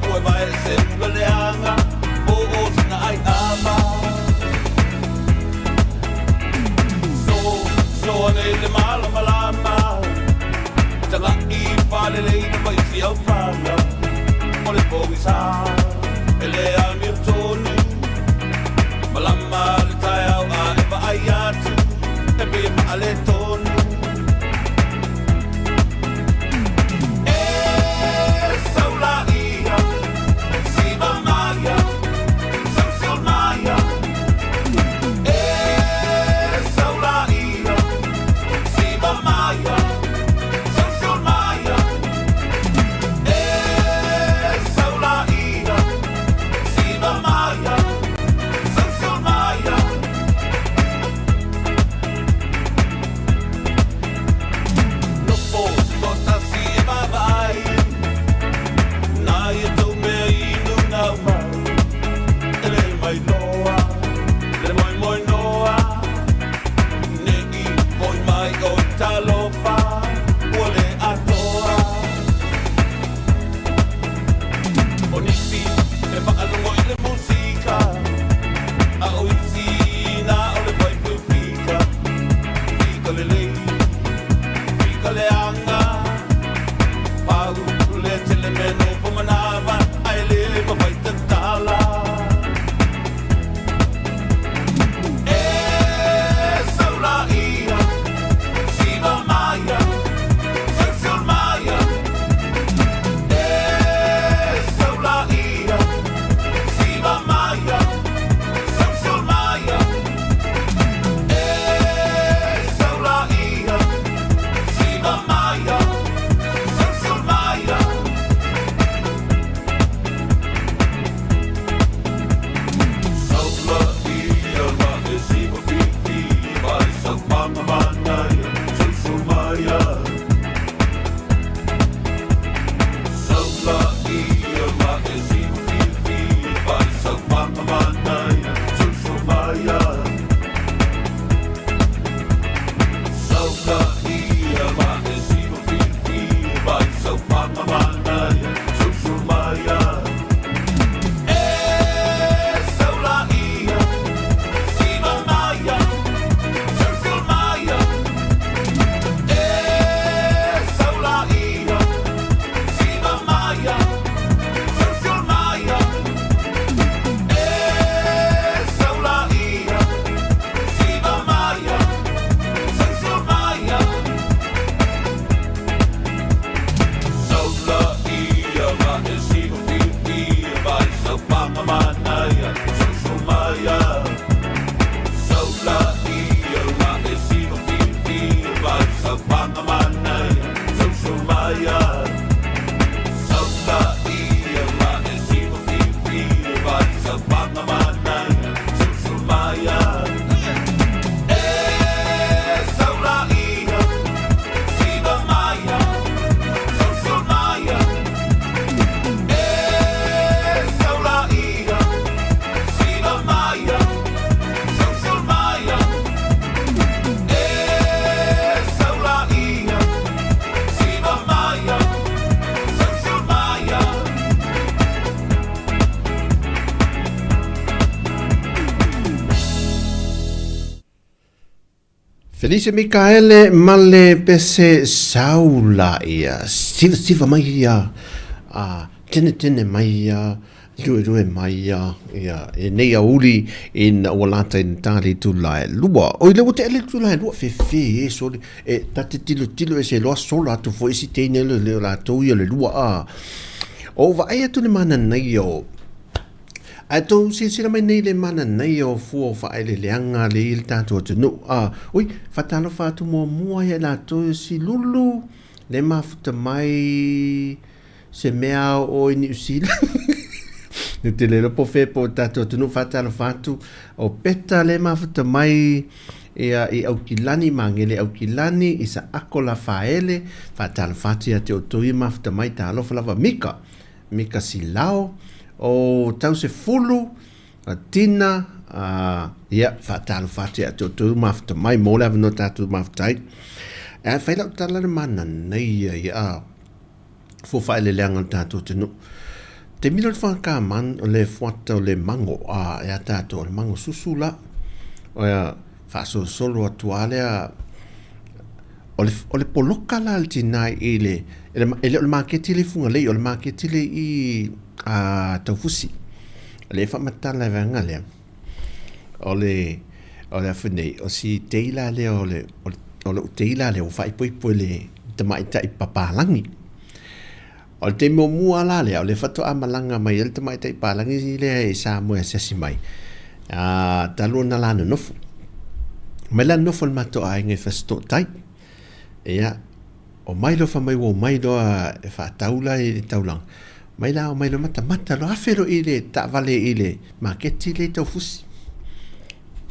tupu e vae se ula leaga po o sina ai ava. So, so nei le malamalama Taga'i faalelei na vaisi au fana O le pogisa e le amiotonu Malama le taeao a e vaai atu E pei e faaletonu E sau laia Siva maia Social maia E sau laia Siva maia Social maia E sau laia Siva maia Social maia Nofo se toatasi e vaavaai Nā ia tou mea inu naumau E le mailoa Le moemoenoa Ne i foi mai oi talofa Ua le atoa O nisi e faalogo i le musika A o isi na o le paepae fika Fika lelei, fika leaga Pau le tele mea nofo manava Ae le mafai tatala E sau laia, siva maia, social maia E sau laia, siva maia, social maia E sau laia, siva maia, social maia Sau laia ma e siva fifi Ma le saupaga manaia, social maia Sau laia ma e siva fifi Ma le saupaga manaia, social maia Sau laia ma e siva fifi Ma le saupaga manaia, social maia E sau laia, siva maia, social maia E sau laia, siva maia, social maia E sau laia, siva maia, social maia Sau laia ma e siva fifi Ma le saupaga manaia, social maia Sau laia ma e siva fifi Ma le saupaga manaia, social maia Sau laia ma e siva fifi Ma le saupaga manaia, social maia E sau laia, siva maia, social maia E sau laia, siva maia, social maia E sau laia, siva maia, social maia. Felice Mikaele ma le pese saula ia sivasiva mai ia a tenetene mai ia ruerue mai ia ia e nei aouli ina ua lata i na tali tulae lua. Oi le ua tea le tulae lua fefe e sole e ta te tilotilo e se loa sola atu foi si teine le le latou ia le lua a. O vaai atu le mananaia o Ae tou silasila mai nei le mananaia o fua o faaeleeleaga le i le tatou atunuu. A, ui, faatalofa atu muamua ia i latou e silulu le mafuta mai se mea o i Niu Sila. E te le iloa po o fea po o tatou atunuu faatalofa atu. O Peta le mafuta mai ia i Aukilani, Magele Aukilani, Isaako Lafaele, faatalofa atu ia te outou ia mafuta mai, talofa lava Mika. Mika Silao, o Tausefulu, Tina, a, ia, faatalofa atu ia te outou mafuta mai mo le avanoa tatou mafuta ai. Ae fai lau tala le mananaia ia, a, fua faaeleeleaga o le tatou atunuu. Taimi lea o le whakaman, o le fuata o le mango, a, e a tātou, o le mango susu la. O ea, faasolosolo atu a lea, o le, o le poloka la le tinā i le, e le, e le o le maketi le i Fugalei, o le maketi le i a, Taufusi. O le faamatala e vaega lea, o le, o le afu nei, o si tei la lea o le, o le, o lou tei la lea ua faaipoipo i le tamaitai papalagi. O le taimi muamua la lea, o lea faatoa malaga mai ai le tamaitai palagi lea i Samoa e asiasi mai, a, talu ona la nonofo. Mai la nonofo le matou aiga i Fasitootai. Ia, omai loa fai mai ua omai loa e faatau la i le taulaga. Mai la omai loa matamata loa, afe loa i le taavale i le maketi lea i Taufusi.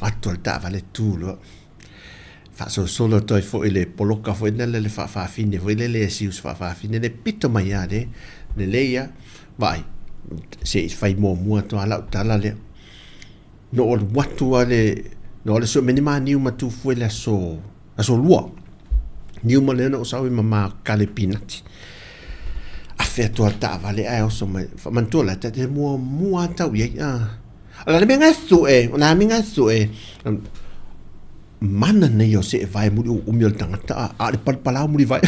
Atu le taavale tu loa. Faasolosolo atu ai foi le poloka foi lele le faafafine foi lele e siusi faafafine le pito mai lava le lelei a vaai se i fai muamua atu lava lau tala lea. Na ou alu atu lava le na ou alu e sue mai ni ma niu ma Tufue i le aso aso lua. Niu ma lea na ou sau ai ma ma kale pinati. Afe atu lava le taavale ae oso mai. Faamanatua la ta te muamua lava tau i ai. Ah. O le a le mea e, o le a le mea e, mana nei o se e vae muli o umi o le tagata a, a o le palapalao muli vae.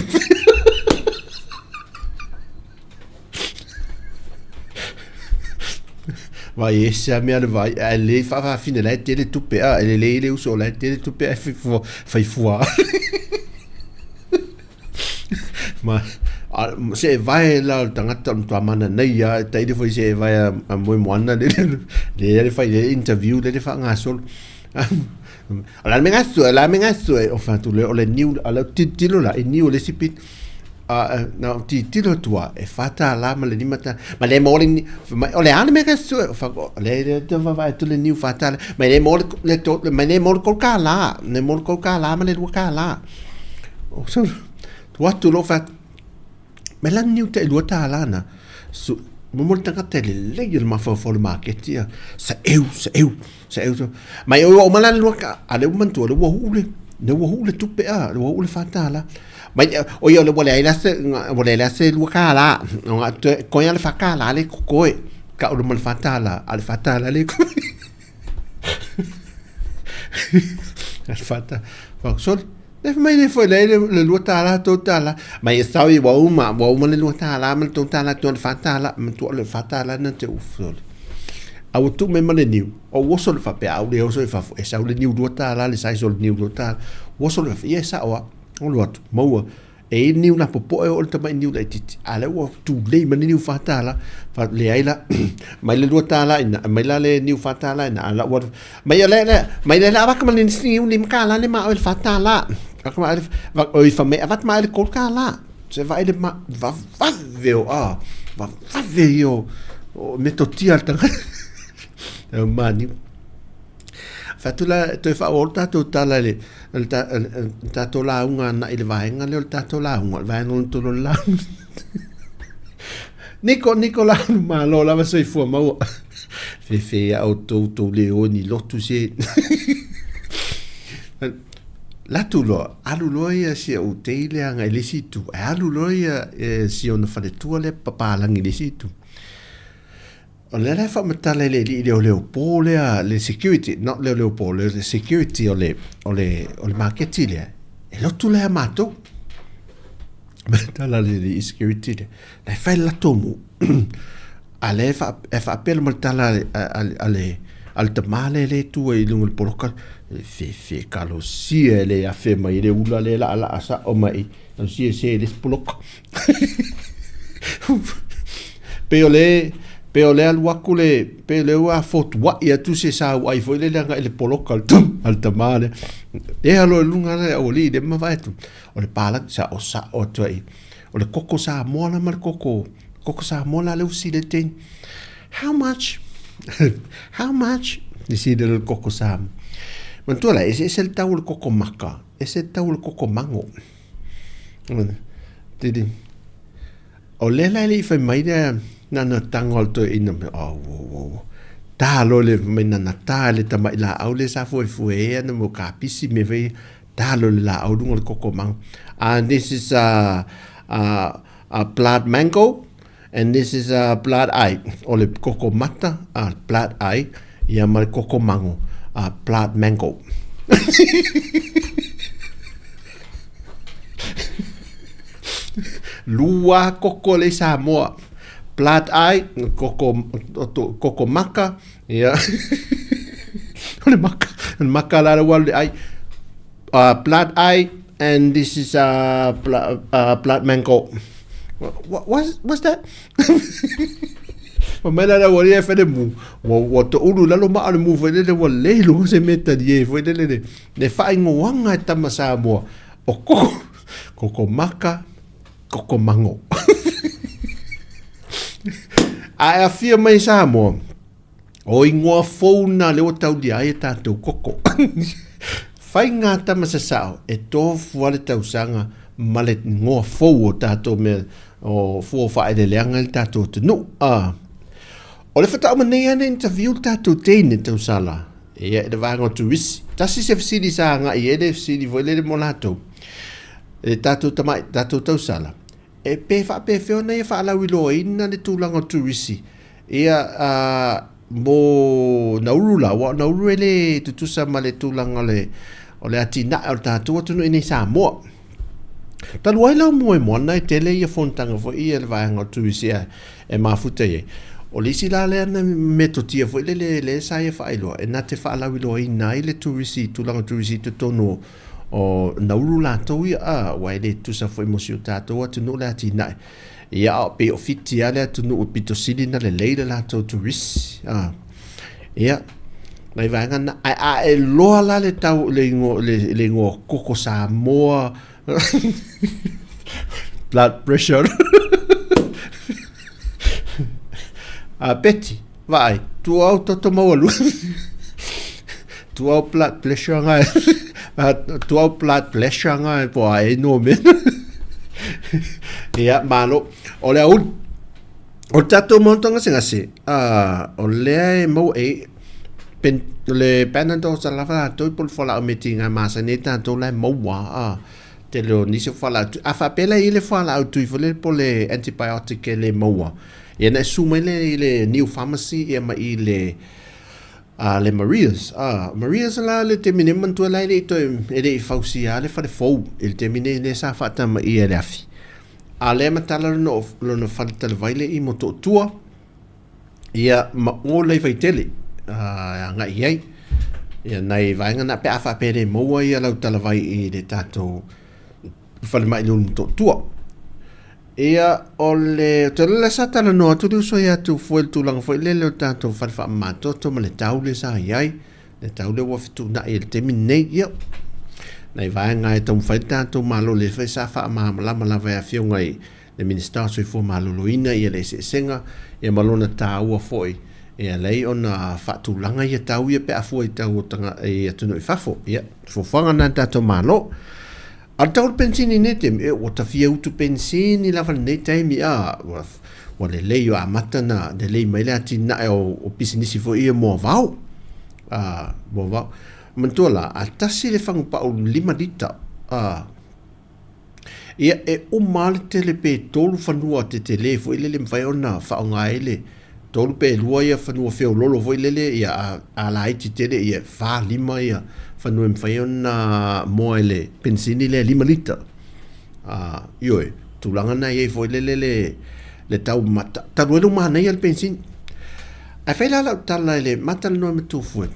Vai e se a mea le vai, a le whaafine lai tele tupe a, e le le uso lai tele tupe a fai fai fua. Ma, a, se e vae la o le tagata o le matua mana nei a, e taili foi se e vae a, a moe moana le le le le fai le interview le le faagasolo. O la me gasu, o la me gasu e o fatu le o le niu a le tilotilo la i niu o le isi pito. A na o tilotilo atu a e $4 ma le $5. Ma le mo le mai o le a le mea gasu e o fa le le te vaavaai atu le niu $4. Mai le mo le le to mai le mo le $3, le mo le $3 ma le $2. O so tu atu lo fa mai la niu te $2 na. Su mo mo le tagata e lelei o le mafaufau o le maketi a. Sa eu, sa eu. Sa eu mai o o mala lua ka a le manatua le ua huu le le ua huu le tupe a le ua huu le $4 mai o ia le ua leai la se ua leai la se $2 o nga te koe le $4 le koe ka ulu ma le $4 a le $4 le koe le $4 fa sorry Le mai le foi le le $2 $3 mai e sau i ua uma ua uma le $2 ma le $3 tua le $4 ma tua le $4 na te ufu sole. A ua tuu mai ma le niu o ua oso le faapea a ua le oso i fafo e sau le niu $2 le size o le niu $2 ua oso le faapea ia e sao lava olu atu maua E i ai le niu lapopoa e oo i le tamai niu laitiiti, a o lea ua tulei mai le niu $4, leai la, mai le $2 i ina, mai la le niu $4 i ina, a o la ua, mai le, le, mai le avatu ma le niu $5 le ma oe le $4. Avatu ma le, oi fai mai avatu ma oe le $3. Se vaai le ma, vavave o, a, vavave ia o, o metotia a le tagata. E maniu. Fai atu la, toe faaauau le tatou tala i le, le, le tatou lauga agai i le vaega lea o le tatou lauga, o le vaega lona tolu o le lauga. Niko, Niko la, malo lava soifua maua. Fefe ia outou tou le o ni lotu se. Latu loa, alu loa ia si ou tei lea agai i le isi itu. E alu loa ia e, si ona faletua lea papalagi i le isi itu. O lea la e faamatala e le alii leoleo po lea, le security, not leoleo po, le security o le, o le, o le maketi lea, e lotu la ia matou. Tala le alii security lea, la e fai le latou mu. A lea e, fa, e faapea ma le tala a, a, a, le, a le tamā lea le tu ai i luga o le poloka, e fefe kalosia e le afe mai le ula le laalaa sao mai, kalosia se le isi poloka. Pei o le pei o le alu atu le pei o le ua fotuai atu se sauai foi lele agai i le poloka a le a le tamā lea. E alo i luga le aualii lea ma vaai atu, o le palagi saosao atu ai. O le koko Samoa la ma le koko koko Samoa la lea ua sili ai le teine. How much? How much? Le sili o le koko Samoa. Manatua la, eseese le tau o le koko maka, ese le tau o le koko mago. Tiri. O lea la e le i fai mai lea na na tango a le toeaina me au au au. Tā loa le mai na na tā le tamai laau lea sa fuefue ai ana mo kapisi me fai tā loa le laau i luga o le koko mango. And this is a, a, a blood mango. And this is a blood eye, o le koko mata, a blood eye, ia ma le koko mango, a blood mango. Lua koko le Samoa. Blood eye, koko, koko maka, ia. o le maka, o le maka la le le ai. Blood eye, and this is blood mango. What, what's that? Ma mai la ua lia fele mu, ua, ua to ulu lalo ma ale mu foi lele ua le lo se meta die foi lele le, le whaingoanga e tama Samoa o koko, koko maka, koko mango. A e awhia mai Samoa, O ingoa fou na lea ua taulia ai e tatou koko. Whai ngā tama sasao e tofu a le tausaga ma le ngoa fou o tatou mea o fua o whaeleleanga i le tatou atunuu. A. O le whatauma nei ana interview le tatou teine tausala. Ia e le vaega o turisi. Tasi se fesili sa agai e le fesili foi lele mo latou. E tatou tamai, tatou tausala. E pe faapefea ona ia faalauiloaina le tulaga o turisi ia a mo Nauru la, aua o Nauru e le tutusa ma le tulaga o le o le atinae o le tatou atunuu i nei Samoa. Talu ai la o Moemoana e tele ia fonotaga foi ia le vaega o turisi e, e mafuta i ai. O le isi la lea na metotia foi lele le sa ia faailoa e na te faalauiloaina ai le turisi, tulaga o turisi i totonu o O Nauru latou ia, a, aua e le tutusa foi mo si o tatou atunuu le atinae. Ia, a o pei o Fiti lava le atunuu e pito sili na lelei le latou turisi. A, ia, nai vaega na, ae a e loa la le tau, le ingoa, le, le ingoa koko Samoa, blood pressure. A, Betty, Vaai, tua au toto maualuga. Tua au blood pressure ngai. Tua au blood pressure ngai po a e no me. Ia, malo. O le auli. O le tatou maota gasegase, o lea e maua e pen, le Panadol sa lava latou po le fualaau meti ngai masani ai tatou la e maua a tele o nisi o fualaau tui. A faapea la e i ai le fualaau tui foi lele po le antibiotic e le maua, Ia na e su mai lea i le New Pharmacy ia ma i le a le Maria's. A Maria's la le taimi nei manatua la e le i toe e le i fausia le fale fou i le taimi nei lea sa faatamaia e le afi. A lea matala lona lona fale talavai le i Motootua ia ma o lei Vaitele a agai i ai. Ia nai vaega na pe a faapea e le maua ia lau talavai i le tatou falemai i le Motootua. Ia, o le, ou te iloa lea sa talanoa atu le uso ia Tufue i le tulaga foi lele o le tatou fale faamamatoto ma le tau lea sa i ai, le tau lea ua fetuunai i le taimi lenei. Ia, nai vaega e taumafai le tatou Malo lea foi sa faamalamalama lava e Afioga i le Minisita o Soifua Maloloina ia le eseesega ia ma lona taua foi e ala ai ona faatulaga ia tau ia pe a fua i tau o tanga, i atunuu i fafo. Ia, fuafuaga na a le tatou Malo. A le tau o le penisini i lenei taimi, e, ua tafia utu penisini lava lenei taimi, a, ua, ua lelei ua amata na lelei mai le atinae o, o pisinisi foi ia moavao. A, moavao. Manatua la, a tasi le fagupau 5 lita, a, ia, e uma lava le tele pe tolu fanua tetele foi lele e mafai ona faaaoga ai le tolu pe lua ia fanua feololo foi lele ia a, a laiti tele ia fa lima ia fanua e mafai ona moa i le penisini lea 5 lita. A, ioe, tulaga na i ai foi lele le, le tau mata, talu ai le manaia le penisini. Ae fai la lau tala i le matalanoa ma Tufue.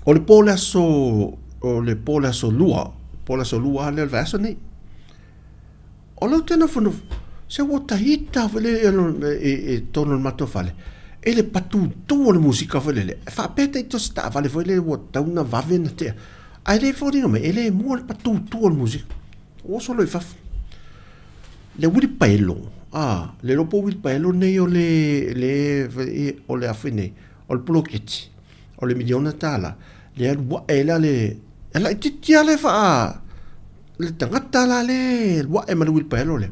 O le po le aso, o le po le aso lua, po le aso lua lea o le vaiaso nei. O lou te nofonofo, se ua taita foi lele i totonu o le matou fale, i le patutū o le musika foi lele, e faapea taita o se taavale foi lele ua tatau ona vave ona tea, ae le foliga mai, e le mua le patutū o le musika. Ua oso loa i fafo. Le uilipaelo, a, le iloa po o uilipaelo nei o le, le, o le a foi nei, o le poloketi, o le miliona tala, le alu ae la le, e laitiiti lava le faa, Le tagata la le alu ae ma le uilipaelo lea,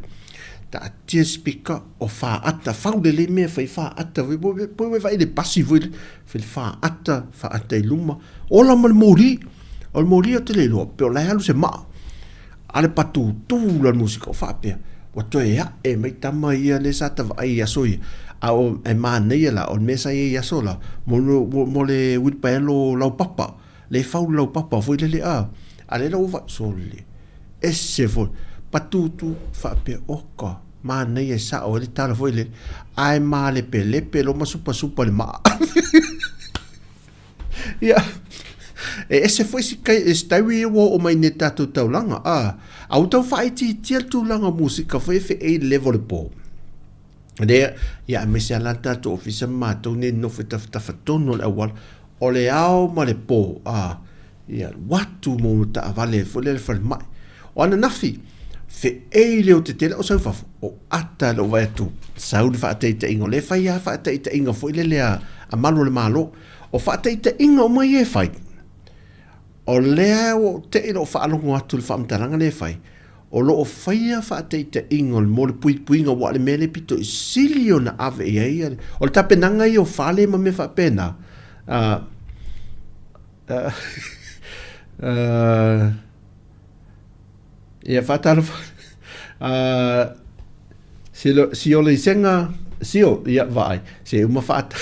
taatia speaker o faata, fau lelei mea e fai faata foi, pei ua e vaai i le pasi foi lea, fai le faata, faata i luma, ola ma le moli. O le moli ou te le iloa, pe o la e alu se maa, a le patutū la le musika o faapea. Ua toe aʻe mai tama ia lea sa ta vaai i aso ia. A o, e manaia la, o le mea sa i ai i aso la, mo, mo, mo le uilipaelo laupapa, le fau le laupapa foi lele a, a lea la ua vaai, sole, ese foi, patutu, faapea, oka, manaia e sao ai le tala foi lele, ae malepelepe loa ma supasupa le maa. Ia, e ese foi si kai, si taui ia ua oo mai nei i le tatou taulaga, a, a ua tau faaitiitia le tulaga musika foi e feei le level o le po. Lea, ia aemaise lava la le tatou ofisa ma matou nei nonofo i tafatafa tonu o le auala, o le ao ma le po, a, ia alu atu mo taavale foi lea i le falemai. O ananafi, feei le leotetele o sau i fafo, o ata lou vaai atu, sau le faataitaiga, o lea e fai lava faataitaiga foi lele a, a malu o le Malo. O faataitaiga uma ia e fai, o lea ua ou te i lou faalogo atu i le faamatalaga lea e fai, o lo o faia faataitaiga mo le puipuiga aua o le mea lea pito i sili ona ave i ai le, o le tapenaga ia o fale ma mea faapena, a, a, a, Ia faatalofa. Uh, silo, siolo i senga, sio, ia vaai, se uma faata,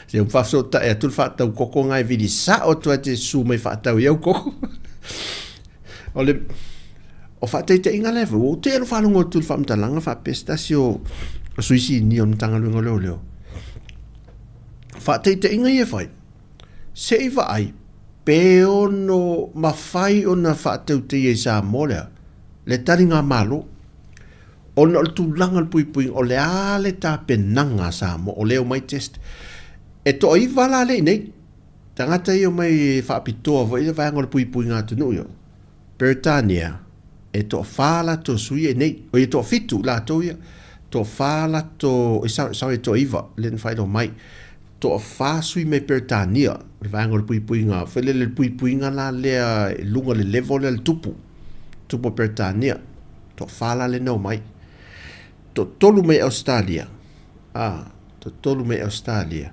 se uma faafesootai atu le faatau koko ngai vili sao atu ai te susu mai faatau i au koko. o le, o faataitaiga lea foi, ua ou te alu faalogo atu i le faamatalaga faapea se tasi o, o sui sinia o le Matagaluega o Leoleo. Faataitaiga ia e fai, se i vaai pe ono mafai ona faatauteia i Samoa lea le taligamalo ona o le tulaga o le puipuiga o le a le tapenaga a Samoa o lea e omai test. E toaiva la lea i inei tagata ia e omai e faapitoa foi le vaega o le puipuiga atunuu ia. Peretania, e toafa latou sui ia i inei, oi e toafitu latou ia, toafa latou, sorry, sorry toaiva lea na faailoa mai. Toafa sui mai Peretania, o le vaega o le puipuiga, foi lele le puipuiga la lea i luga o le level lea le tupu, tupu o Peretania, toafa la lea na omai. Toatolu mai Ausetalia, a, toatolu mai Ausetalia,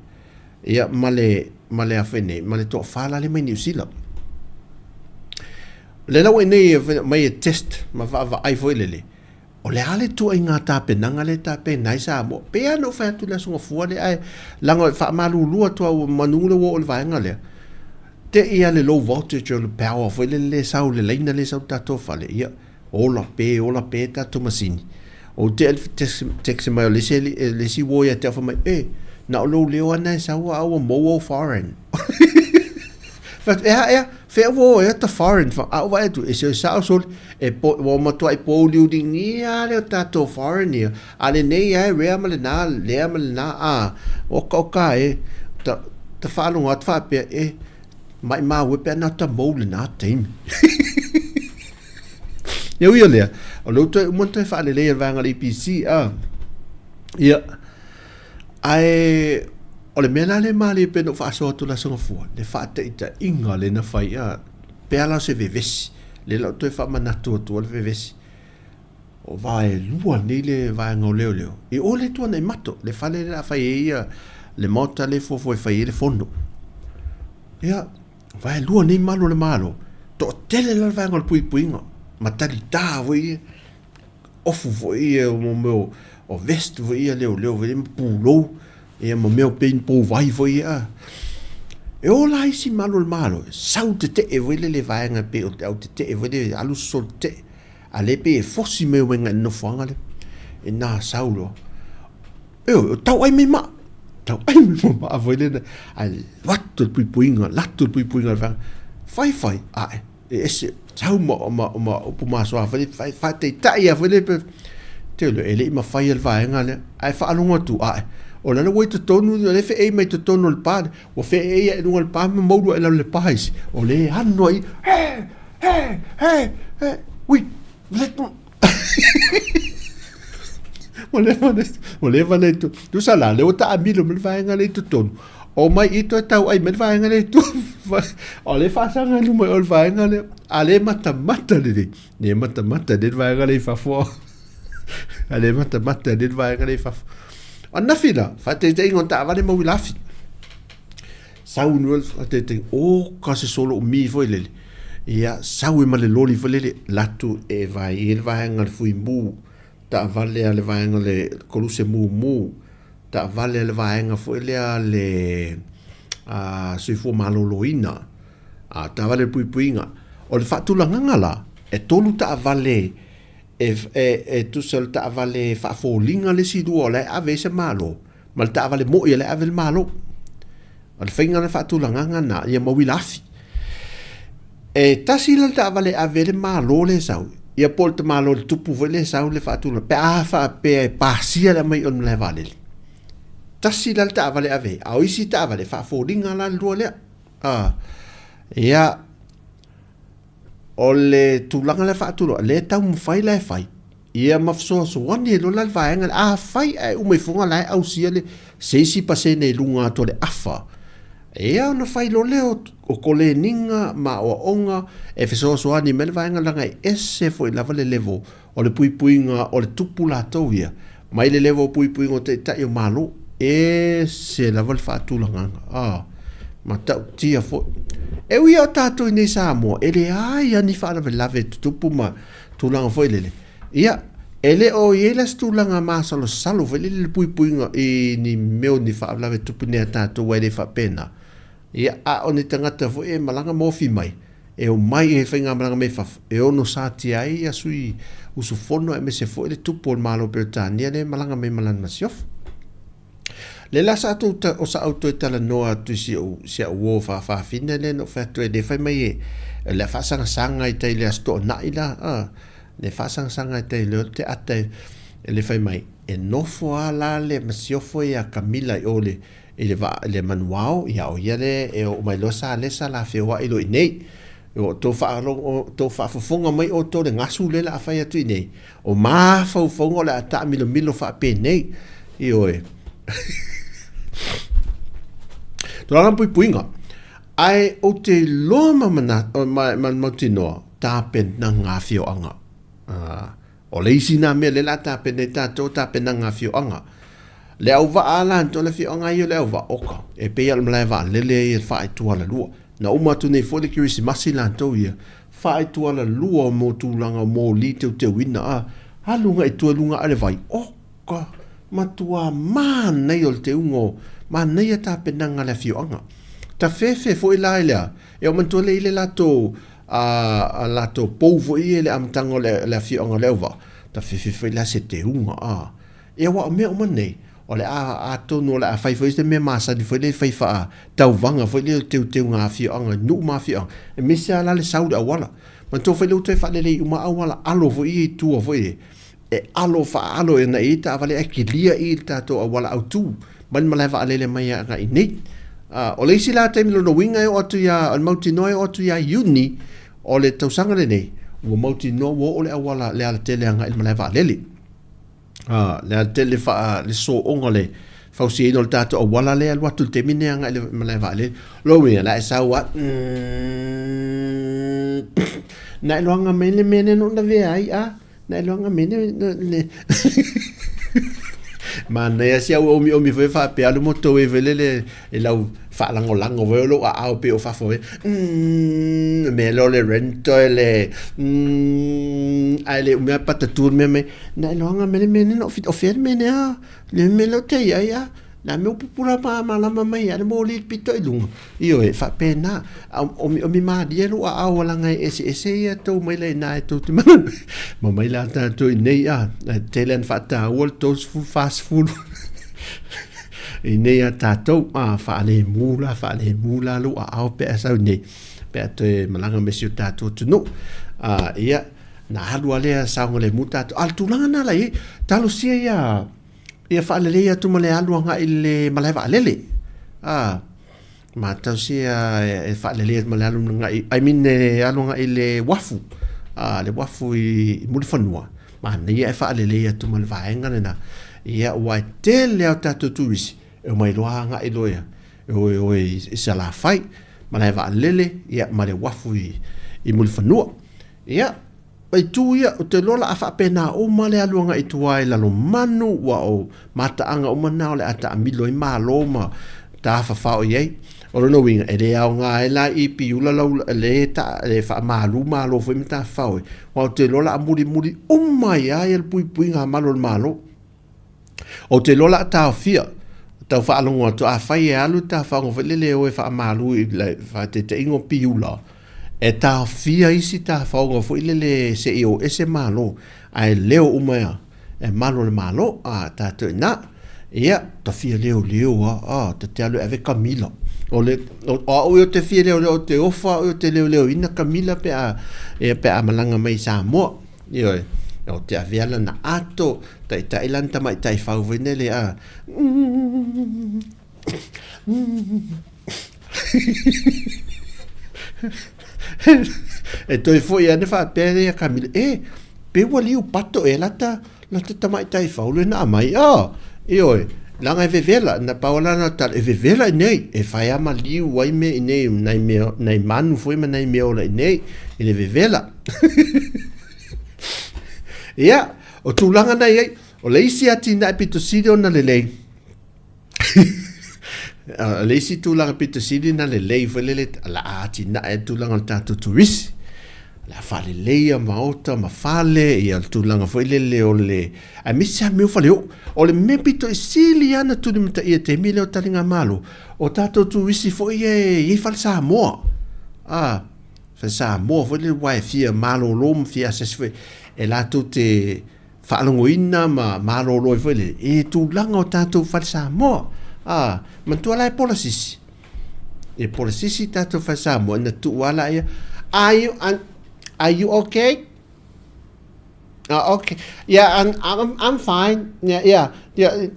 ia ma le, ma le a foi nei, ma le toafa la lea mai Niu Sila. O lea la ua i inei mai e test ma vaavaai foi lele, O le a le ituaiga tapenaga lea e tapena ai Samoa? Pei lava ona ou fai atu i le Aso Gafua lea, ae leaga e faamalulu atu lava ua manu le ua oo i le vaega lea, te i lava le low voltage o le power foi lele e sau i le laina lea e sau i le tatou fale, ia, ola pe, ola pe tatou masini. Ou te le text mai o le isi, le isi uo ia te au fai mai, e, na o lou leo lava lena e sau a ua mou au foreign. Fai atu, ea, ea, fea ua o ea ta foreign, a ou vaai atu, e se sao sole, E po, ua matuai pōuliuligia lava lea o tatou foreign ia, a lenei lava e rea ma lena, lea ma lena, a, okaoka e, ta, ta faalogo atu faapea, e, maimau e pe ana ta mou lena taimi. E ui o lea, o lea ua toe uma ona toe faaleleia e le vaega o le EPC, a, ia, ae o le mea la lea e malie pei ona ou faasoa atu i le Aso Gafua, le faataitaiga lea na fai, a, pe a la o se vevesi, lea la ou toe faamanatu atu ai le vevesi. O vaelua nei le vaega o leoleo, i o le Tuanaimato, le fale lea o le a fai ai ia le maota lea e fuafua e fai ai le fono. Ia, vaelua nei malu o le Malo, toatele la le vaega o le puipuiga, ma talita foi ia. ofu foi ia mo mea o vest foi ia leoleo foi ma pulou ia ma mea o pei pouvai foi ia. E o la isi malu o le Malo, sau tetee foi lele vaega pei o te au tetee foi lele alu sosolo tetee. A lea pei e fosi mai o i nofoaga lea. E nā sau loa. E o, tau ai mai maa. Tau ai mai maa foi lele. Ae lato le puipuiga, lato le puipuiga le vaega. Fai fai, ae. E ese sau ma, ma, ma upu masoa foi lea, faataitai lava foi lea, pe, te le, e le i mafai e le vaega lea. Ae faalogo atu, ae, o lea ua i totonu, o lea e feei mai totonu o le pa lea, ua feei ae i luga o le pa ma maulu ae i lalo i le pa isi, o lea e ano ai, he, he, he, he, ui, Ua leva na, ua leva na itu. Tusa la, lea ua taamilo mai le vaega lea i totonu. Omai i toe tauai mai le vaega lea i tua. O lea e faasaga i luma i o le vaega lea. A lea e matamata lelei. Lea e matamata lelei le vaega lea i fafo. A lea e matamata lelei le vaega lea i fafo. O ananafi la, faataitaiga o taavale ma uilafi. Sau nu le faataitaiga, oka se solo umi foi lele. Ia, sau ai ma le loli foi lele, alu atu e vaai i ai le vaega o le fuimu. taavale a le vaega o le Koluse Mumu, taavale a le vaega foi lea a le Soifua Maloloina, taavale a le puipuiga. O le faatulagaga la, e tolu taavale e tusa o le taavale faafoliga le isi lua o la e ave ai se Malo, ma le taavale moi o la e ave le Malo. O le faiga o le faatulagaga lena, ia ma uila afi. E tasi la le taavale e ave ai le Malo lea e sau, ia po o le tamaloa i le tupu foi lea e sau le faatulaga, pe a faapea e pasia le aumai o le malae vaalele. Tasi la le taavale e ave ai, a o isi taavale e faafoliga la le lua lea. A, ia, o le tulaga lea faatulaga, lea e taumafai la e fai, ia ma fesoasoani ai loa la le vaega lea. Afai ae uma ifoga la e ausia le se isi pasene i luga atu o le afa, ia ona fai loa lea o koleniga ma aoaoga e fesoasoani mai le vaega leaga e ese foi lava le level o le puipuiga o le tupu latou ia mai le level o puipuiga o taitai o Malo. Ese lava le faatulagaga, a matautia foi. E ui lava o tatou i nei Samoa, e leai lava ni faalavelave e tutupu ma tulaga foi lele, ia, e le o i ai la se tulaga masalosalo foi lele i le puipuiga i ni mea o ni faalavelave e tupu nei a tatou aua e le faapena. Ia, a o ni tagata foi e malaga ma ofi mai, e omai i faigamalaga mai fafo, e ono satia ai ia sui usufono aemaise foi le tupu o le Malo o Peretania lea e malaga mai ma lana masiofo. Le la sa tou o sa ou toe talanoa atu i si ou si au uo faafafine lea na ou fai atu ai lea fai mai e o le a faasagasaga i tai i le Aso Toonai la a le faasagasaga i tai le te ata e le fai mai e nofo a la le masiofo ia Kamila i o le i le vaa i le manuao ia o ia le e oo mai loa Salesa la feoai loa i nei o tou faalogo tou faafofoga mai outou le gasu lea la a fai atu i nei o mafaufauga o le a taamilomilo faapenei ioe tulaga puipuiga ae ou te iloa ma manatu ma, ma mautinoa tapenaga afioaga O le isi na mea lea o le a tapena ai tatou, tapenaga afioaga. Le auvaa la atoa le afioaga ia o le auvaa, oka, e pei lava o le malae vaalele ia i le faaitualalua. Na uma atu nei foi le kerisimasi latou ia, faaitualalua mo tulaga o moli teuteuina, a alu agai i tua i luga ae o le vai, oka, matua manaia o le teuga o, manaia tapenaga a le afioaga. Tafefe foi la i le a, e oo manatua lea i le latou a latou pou foi ia i le amataga o le afioaga o Leauvaa, tafefe foi la se teuga, a. Ia aua o mea uma nei, o le a, atonu o le a fai foi se mea masani foi lea e fai faatauvaga foi lea o teuteuga afioaga i nuu ma afioaga, aemaise lava la le sau i le auala. Manatua foi lea ua toe faalelei uma auala alo foi ia i tua foi lea, e alo faaalo ina ia i taavale ae kilia i le tatou auala autu mai le malae vaalele mai agai i nei. O le isi la taimi lona uiga e oo atu ia, o le mautinoa e oo atu ia Iuni o le tausaga lenei, ua mautinoa ua oo le auala le alatele agai i le malae vaalele. Le alatele faa, le sooga le fausiaina o le tatou auala lea e alu atu i le taimi lenei agai i le malae vaalele. Lona uiga, la e sau lava, na iloaga mai le mea lea na ou lavea ai a. Na iloaga me le le Manaia si au omiomi foi faapea alu motor foi lele i lau faalagolago foi o lou aao pei o fafo e mea lea o le rent o le ae le umia patatu le mea mai na iloaga me le mea lea na o fea le mea lea le mea lea ou te i ai a Na mea pupula malamalama mai ai le moli i le pito i luga. Ioe, e faapena. A omiomi malie lou aao leaga e eseese ia tou maila i ina e tou te ma mai la tatou i nei a. E tele ana faataua le 30, 40 i nei a tatou. A faalemu la, faalemu la lou aao pe a sau nei, pe a toe malaga mai si o tatou atunuu. A, ia, na alu lava lea saogalemu tatou. A o le tulaga lena la i ai, talosia ia Ia faalelei atu ma le alu agai i le malae vaalele. A, matau sia e faalelei atu ma le alu agai, I mean e alu agai i le uafu, a, le uafu i Mulifanua, manaia e faalelei atu ma le vaega lena. Ia, aua e tele lava o tatou turisi e omai loa agai loa ia, e o e o i Salafai, malae vaalele, ia, ma le uafu i Mulifanua. Ia, O itu ia, ou te iloa o le a faapena uma le alu agai i tua i Lalomanu, ua o mataaga uma na o le a taamilo ai Malo ma tafafao i ai. O lona uiga, e le aoga ai la i Piula lau le ta le faamalu malo foi ma tafafao e, aua ou te iloa o le a mulimuli uma ai lava le puipuiga a malu o le Malo. Ou te iloa o le a taofia, tau faalogo atu, afai e alu le tafaoga foi lele e o e faamalu i le faataitaiga o Piula, e taofia isi tafaoga foi lele se i o ese Malo, ae leo uma e malu o le Malo, a tatou i ina. Ia, ta fia leoleo lava, a, ta te alu e ave kamila. O le, o, o au ia ou te fia leoleo, ou te ofa au ia ou te leoleoina kamila pe a, ia, pe a malaga mai i Samoa. Ioe, ou te avea lana ato, taitai lana tamaitai fau foi lele a. E toe foi ane faapea lea ia Kamila, e, pe ua liu pato ea lata, lata tamaitai fau lea na aumai. Oh, ioe, leaga e vevela, na pau lana tala, e vevela i nei, e fai lava ma liu ai mea i nei, nai mea, nai manu foi ma nai mea ola i nei, i le vevela. Ia, o tulaga na i ai, o le isi atinae pito sili ona lelei, o le isi tulaga pito sili ona lelei foi lele, o le a atinae le tulaga o le tatou turisi, o le a faaleleia maota ma fale, ia le tulaga foi lele o le, aemaise lava mea o faleoo. O le mea pito i sili lava ona tulimataia i le taimi lea o taligamalo, o tatou turisi foi ia e i ai fale Samoa, a. Fale Samoa foi lele aua e fia malolo ma fia asiasi foi e latou te faalogoina ma malolo ai foi lele i tulaga o tatou fale Samoa. A, manatua la e Polasisi. E Polasisi tatou fale Samoa ina tuu lava laia, Are you, are you okay? Okay. Yeah, I'm fine. Yeah, yeah. Yeah,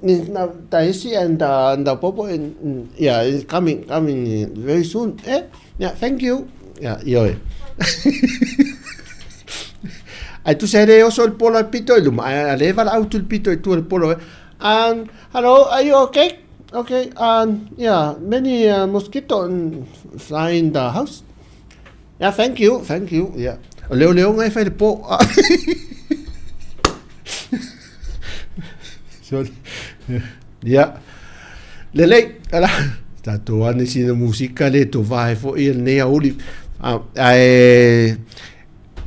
Taisi and the Popo and yeah, is coming coming very soon. Eh? Yeah, thank you. Yeah, ioe. Ai tusa e le oso i le pola i le pito i luma, ai a le valaau atu i le pito i tua i le polo. Hello, are you okay? Okay, yeah, many mosquito fly in the house. Yeah, thank you, thank you. Yeah. O leoleoga e fai le po. Sorry. Yeah. Lelei, ala, tātou ane sina musika le tō vae foi e lenei auli. Ae,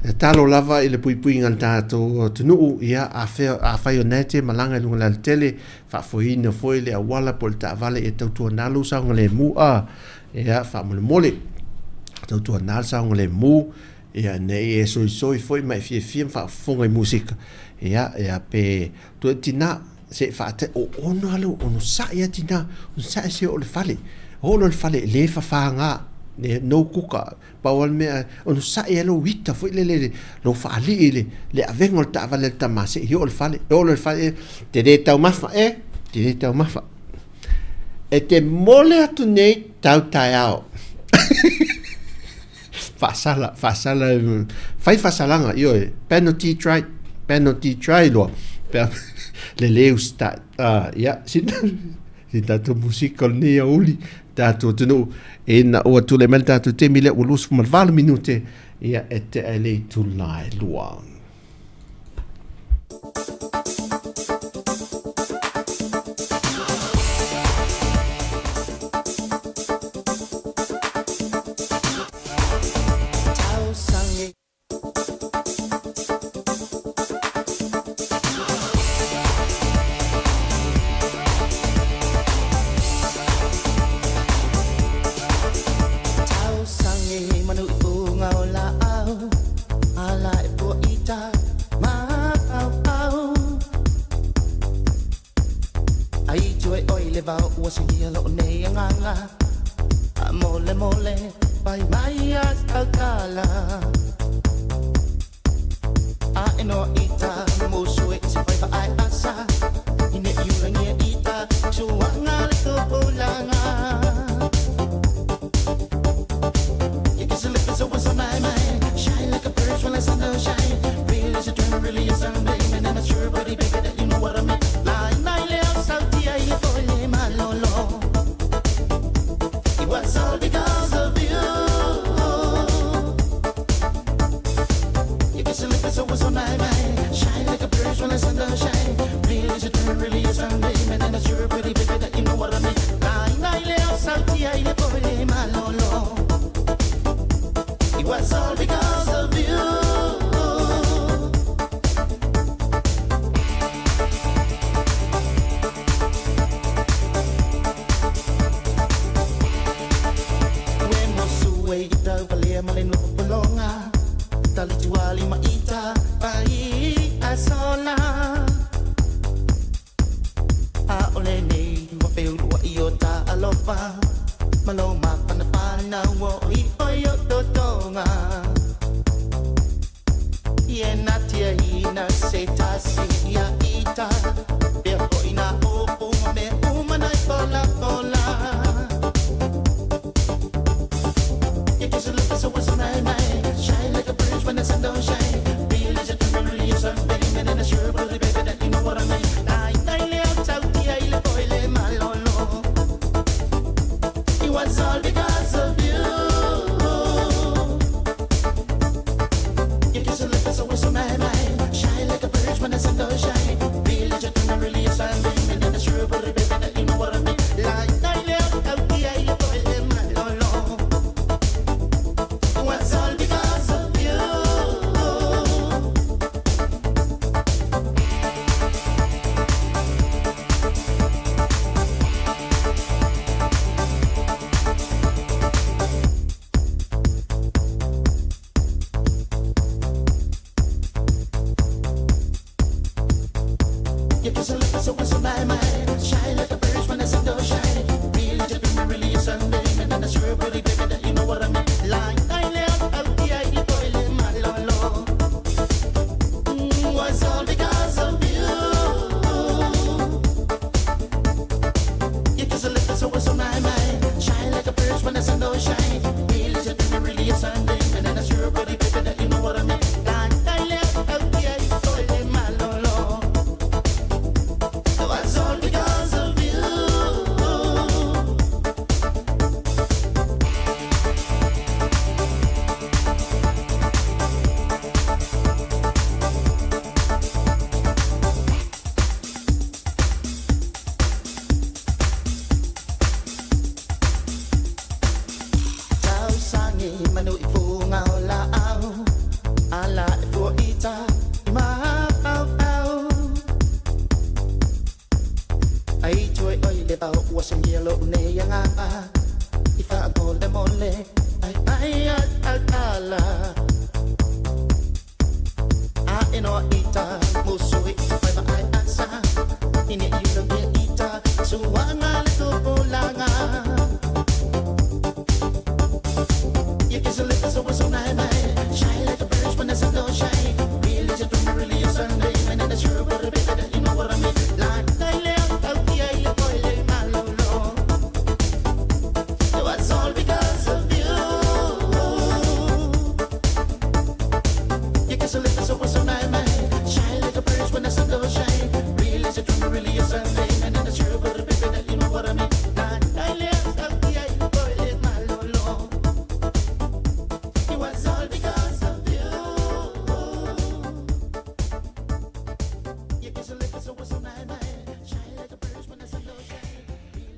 e talo lava i le puipuiga o le tātou atunuu, ia, a whea, a whai o nei te malanga i lunga le alatele, faafoeina foi le auala po o le taavale e tautuana lou saogalemu, a, Ia, faamolemole, tautuana le saogalemu, ia, ne i e soisoi foi ma e fiafia ma faafofoga i musika, ia, ia, pe toe tina, se i faate, o ono lava lou onosai lava tina, onosai se oo i le fale, oo loa i le fale, e le fafaga, no kuka, pau lava le mea, onosai lava lou ita foi lele, lou faalii i le avega o le taavale a le tama se i oo i le fale, e oo loa i le fale, e te le taumafa e, te le taumafa. E te mole atu nei tau taeao. Faasala, faasala, fai faasalaga, ioe, penalty try, penalty try loa. Pe le le usitai. Ah, ia, sina, sina tātou musika o lenei aoauli, tātou atunuu, ina ua tulai mai le tātou taimi lea ua 28 minute, ia, e tea i le itula e lua.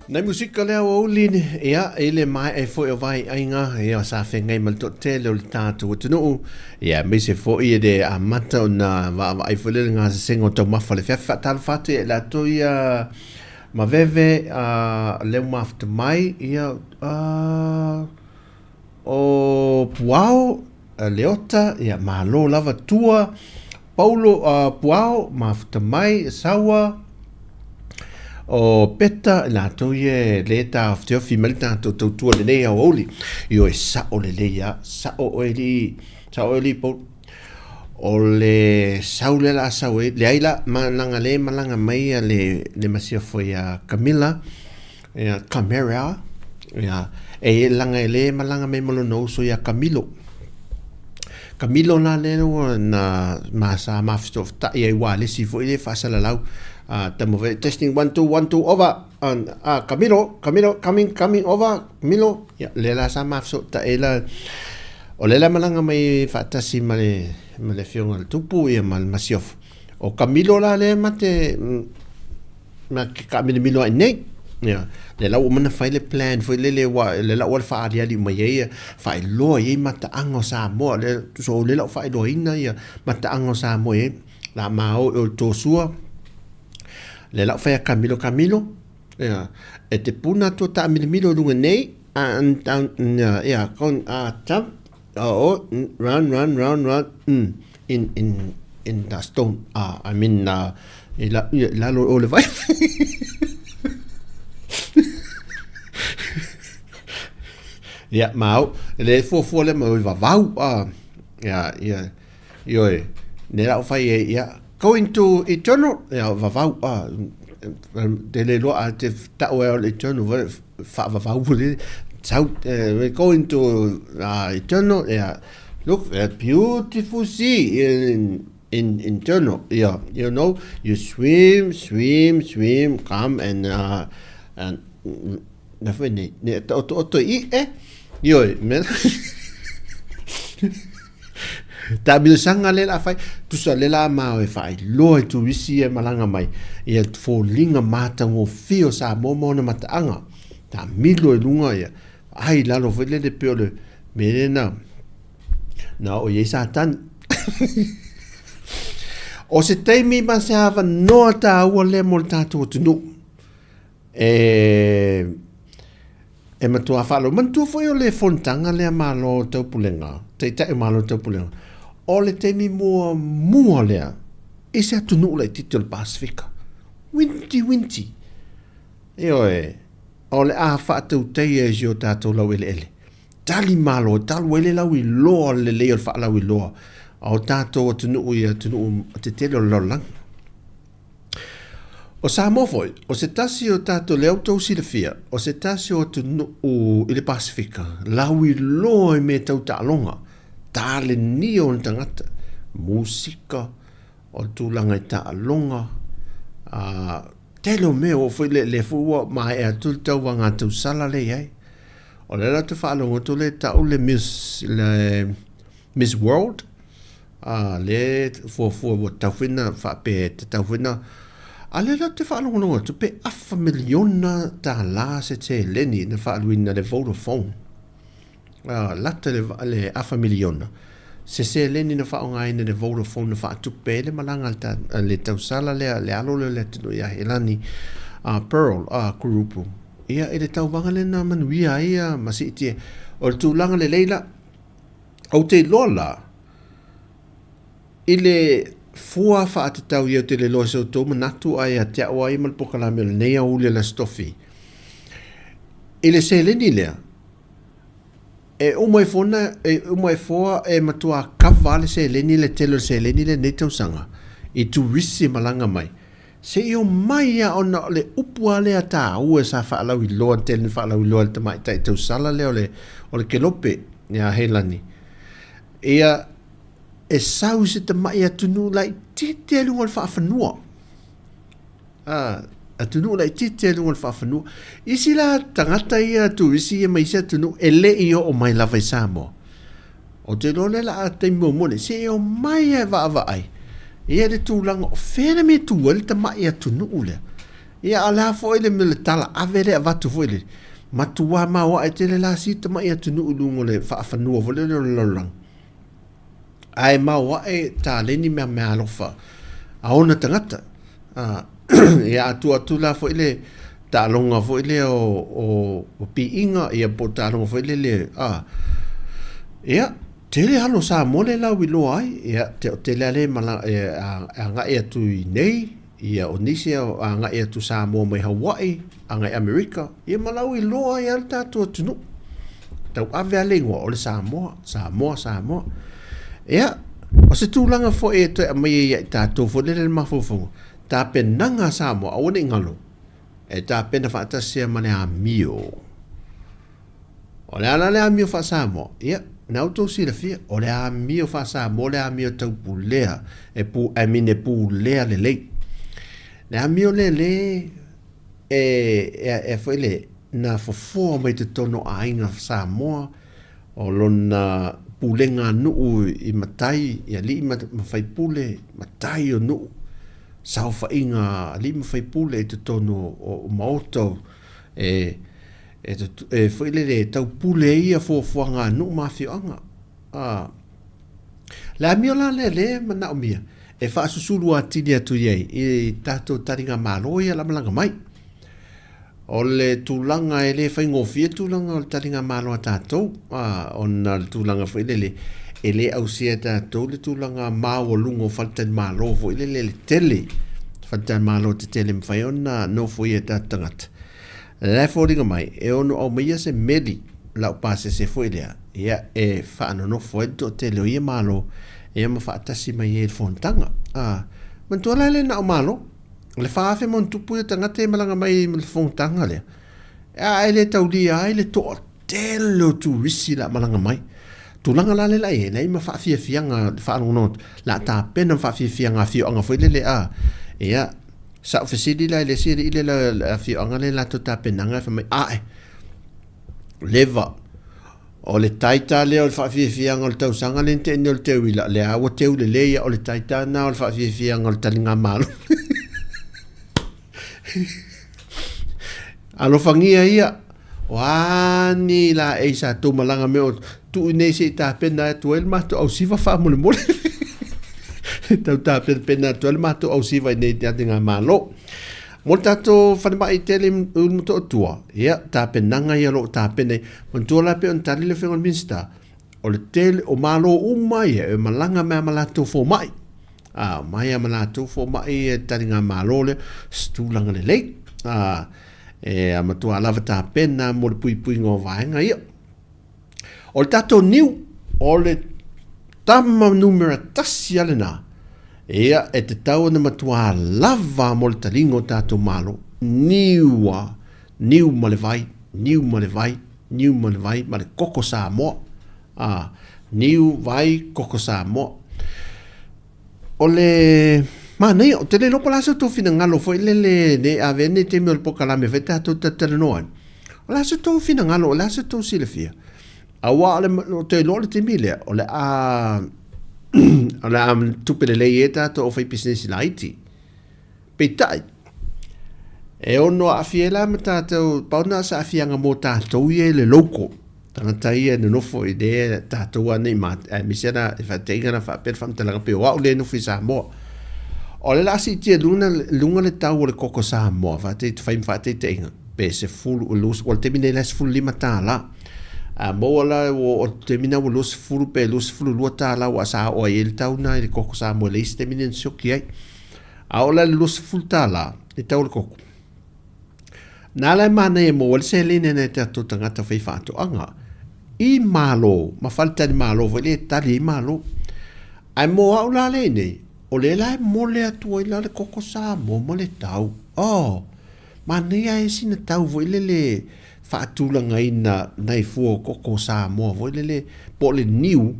Nai musika lea ua uli, ia, i le mae'a foi o vaiaiga, ia, sa feagai ma le toatele o le tatou atunuu, ia, aemaise foi e le amata ona vaavaai foi lea i le gasesega o taumafa o le afiafi. Faatalofa atu ia i latou ia Maveve, a, lea ua mafuta mai, ia, a, o Puao, Leota, ia, malo lava Tua, Paulo, a, Puao, mafuta mai, Saua, o Peta, i latou ia e lē taofiofi mai le tatou tautua i lenei aoauli. Ioe, sa'o lelei lava, sa'o oe alii, sa'o oe alii Paulo. O le sau lea o le a sau ai, leai la, leaga lea e malaga mai le, le masiofo ia Camilla, ia Camera, ia, e leaga e le malaga mai ma lona uso ia Camilo. Camilo la lea ua na ma sa mafesootai ai ualesi foi lea faasalalau. Taumafai, testing 1 2 1 2 over. Camilo, Camilo, coming, coming over, Camilo. Ia, lea la sa mafesootai ai la o lea la malaga mai faatasi ma le ma le afioga i le tupu ia ma le masiofo. O Camilo la lea ma te ma ke kaamilomiloaʻi nei. Ia, lea la ua uma ona fai le plan foi lele aua lea la ua faaaliali uma i ai ia, faailoa i ai mataaga o Samoa. Lea, so lea la ua faailoaina ia mataaga o Samoa i ai, la ma o i o i Tosua. Lea la ua fai a Camilo, Camilo, ia, e te puna atu o taamilomilo i luga nei. And down, yeah, going, jump, oh, round, round, round, round, in, in, in the stone, I mean, i la, i lalo o le vai. Ia, ma au, le fuafua lea ma o i vavau, ia, ia, ioe, ne la o fai e, ia, going to eternal, ia, vavau, te le loa a te tau e o le eternal, faavavau le, sau, we're going to eternal, ia, look, that beautiful sea in, in internal, yeah, you know, you swim, swim, swim, come and, and, na foi nei, ne ta oto oto i e, ioi, me Taamilosanga lea la fai, tusa lea la mao e faailoa i turisi e malaga mai, ia foliga matagofie o Samoa ma ona mataaga. Taamilo i luga ia, ai lalo foi lele pei o le mea lea na, na oo i ai Satani. O se taimi ma se avanoa taua lea mo le tatou atunuu. E, e matua whaalo. Manatua foi o le fonotaga lea Malo Taupulega, Taitai o Malo Taupulega, o le taimi muamua lea i se atunuu laitiiti o le Pasefika. Winti, winti. Ioe, o le a faatautaia i si o tatou laueleele. Tali malo, talu ai le lauiloa o le lelei o le faalauiloa a o tatou atunuu i atunuu tetele o le lalolagi. O Samoa foi, o se tasi o tatou, lea ua outou silafia, o se tasi o atunuu i le Pasefika, lauiloa i mea tau taaloga, talenia o ona tagata, musika, o le tulaga i taaloga, a, tele o mea, ua foi le, lea foi ua maea atu le tauvaga tausala lea i ai. O lea la ou te faalogo atu lea e tau le Miss, le Miss World, a lea fuafua ua tatau foi ona faapea e tatau foi ona a lea la ou te faalogologo atu pe afa miliona tālā se seleni na faaaluina e le Vodafone a lata le, le afa miliona se seleni na faaaogaina e le Vodafone na faatupe ai le malaga a le tausala lea le alo lea o le atunuu ia Helani a Pearl a Kurupu ia i le tauvaga lea na manuia ai ma siitia o le tulaga lelei la Ou te iloa la, i le fua faatatau ia ou te le iloa i se outou manatu ae ia te au lava ia ma le polokalame o lenei aoauli o le Aso Tofi, i le seleni lea, e uma ifo na, e uma ifo e matua kava lava le seleni, le tele o le seleni lea i lenei tausaga i turisi e malaga mai. Se i omai lava ona o le upu lava lea taua sa faalauiloa, tele ina faalauiloa e le tamaitai tausala lea o le, o le Kelope ia Heilani. Ia, e sau i se tamai atunuu laitiiti i luga o le faafanua. A, atunuu laitiiti i luga o le faafanua. Isi la tagata ia, turisi ia mai isi atunuu, e le i oo mai lava i Samoa. Ou te iloa o lea la a taimi muamua nei, se i omai lava e vaavaai ia le tulaga o fea le mea e tu ai le tamai atunuu lea. Ia a o le a foi le mea le tala ave lea e avatu foi lele, matua maoae tele la si tamai atunuu i luga o le faafanua foi lele o le lalolagi. Ae maoae taleni mea meaalofa a ona tagata. Ia a tua atu la foi le taaloga foi lea o, o piiga, ia po o taaloga foi lele, a, ia, tele alo Samoa lea lauiloa ai, ia, te, tele lava lea mala, e, a, agai atu i nei, ia, o nisi a agai atu Samoa mai Hawaii, agai Amerika, ia ma lauiloa ai lava le tatou atunuu. Tauave lava le igoa o le Samoa, Samoa, Samoa. Ia, o se tulaga foi e toe aumai ai ia i tatou foi lele le mafaufauga, tapenaga a Samoa, aua ne i galo, e tapena faatasi ai ma le amio. O le a la le amio faa-Samoa? Ia, na outou silafia, o le amio faa-Samoa le amio taupulea, e pu, I mean, e pulea lelei. Le amio lea le e, e, e foi le, na fofoa mai totonu o aiga Samoa, o lona pulega nuu i matai, i alii ma, ma faipule, matai o nuu, saofaiga a alii ma faipule i totonu o, o maota e, e, e foi lele e taupule ai ia fuafuaga a nuu ma afioaga. A, le amio la lea lea e manaomia e faasusulu atili atu i ai i tatou taligamalo ia la malaga mai. O le tulaga e le faigofie le tulaga o le taligamalo a tatou, a, ona o le tulaga foi lele, e le ausia e tatou le tulaga maualuga o faletalimalo foi lele le tele, faletalimalo tetele e mafai ona nofoia e tatou tagata. O la e foliga mai, e ono aumaia se meli laupasese foi lea, ia, e faanonofo ai le toatele o ia Malo, ia ma faatasi mai ai i le fonotaga. A, manatua la e le na o Malo, O le 4,000 ma ona tupu ia tagata e malaga mai i le fonotaga lea, a e le taulia ai le toatele o turisi la malaga mai. Tulaga la lea la i ai, leai ma faafiafiaga faalogologo atu, la tapena ma faafiafiaga afioaga foi lele a. Ia, sa ou fesili la i le isi alii lea le afioaga lea latou tapenaga fai mai, ae, leva, O le taita lea o le faafiafiaga o le tausaga lea na tea nei o le teuila, lea ua teu lelei o le taita lena o le faafiafiaga o le taligamalo. Alofagia ia, o a ni laei sa tou malaga mai o tuu i nei se i tapena atu ai le matou ausiva faamolemole. Tau tapenapena atu ai le matou ausiva i nei taligamalo. Mo le tatou falemai tele i Ulumotootua, ia, tapenaga ia o lo o tapena ai. Manatua la pei ona tali le Afioga i le Minisita, o le tele, o Malo uma ia e malaga mai lava ma latou fomai. A, omai lava ma latou fomai ia i taligamalo lea, se tulaga lelei. A, e matua lava tapena mo le puipuiga o vaega ia. O le tatou niu, o le tama numera tasi a lena, ia, e tatau ona matua lava mo le taliga o tatou Malo. Niu a, niu ma le vai, niu ma le vai, niu ma le vai, ma le koko Samoa. A, niu, vai, koko Samoa. O le manaia, ou te le iloa po o le a se tou finagalo foi lele ne i ave nei taimi o le polokalame foi tatou talatalanoa ai. O le a se tou finagalo, o le a se tou silafia? Aua o le, ou te iloa o le taimi lea, o le a, o le a tupe lelei ai tatou aufaipisinisi laiti. Peitai, e ono aafia ai la ma tatou, pau lena o se aafiaga mo tatou ia i le local, tagata ia e nonofo i le tatou lava nei ma, aemaise la i faataitaiga la faapea le faamatalaga pei o au lea e nofo i Samoa. O lea o le a siitia i luga, luga le tau o le koko Samoa, fai ma faataitaiga, pe 10, o le taimi nei la e $15. A maua la, o le taimi lena ua 20 pe $22 ua sa oo ai le tau lena i le koko Samoa i le isi taimi lea na sioki ai. A oo la i le $20 le tau o le koko, na ala e manaia e maua ai le seleni a nai o tatou tagata faifaatoaga i Malo ma faletalimalo foi lea e tali ai Malo. Ae mo au la lea i inei, o lea la e mole atu ai la le koko Samoa ma le tau. Oh, manaia e sina tau foi lele faatulagaina nai fua o koko Samoa foi lele po o le niu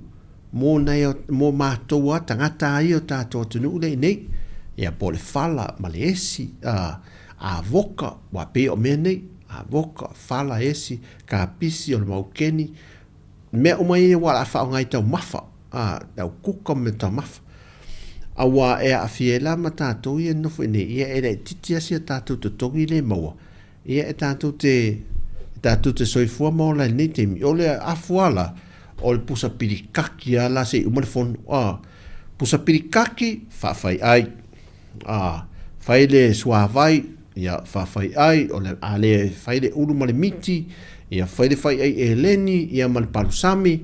Mō nai, mō mātou a tagata a ia o tātou atunuu lea i nei, ia po o le fala ma le esi, a, avoka, ua pei o mea nei, avoka, fala, esi, kapisi, o le maukeni, mea uma ia ua la whaonga i taumafa, a, le au kuka me taumafa. Aua e aafia ai la ma tātou ia nofo i nei, ia e laitiiti lava si a tātou totogi lea e maua, Ia, e tātou te, e tātou te soifua ma ola i lenei taimi. O le afu lava la, o le pusa pilikaki lava la se i uma le fono. A, pusa pilikaki, faafai ai. A, fai le suavai, ia, faafai ai. O le a le fai le ulu ma le miti, ia, fai le faiai eleni, ia, ma le palusami.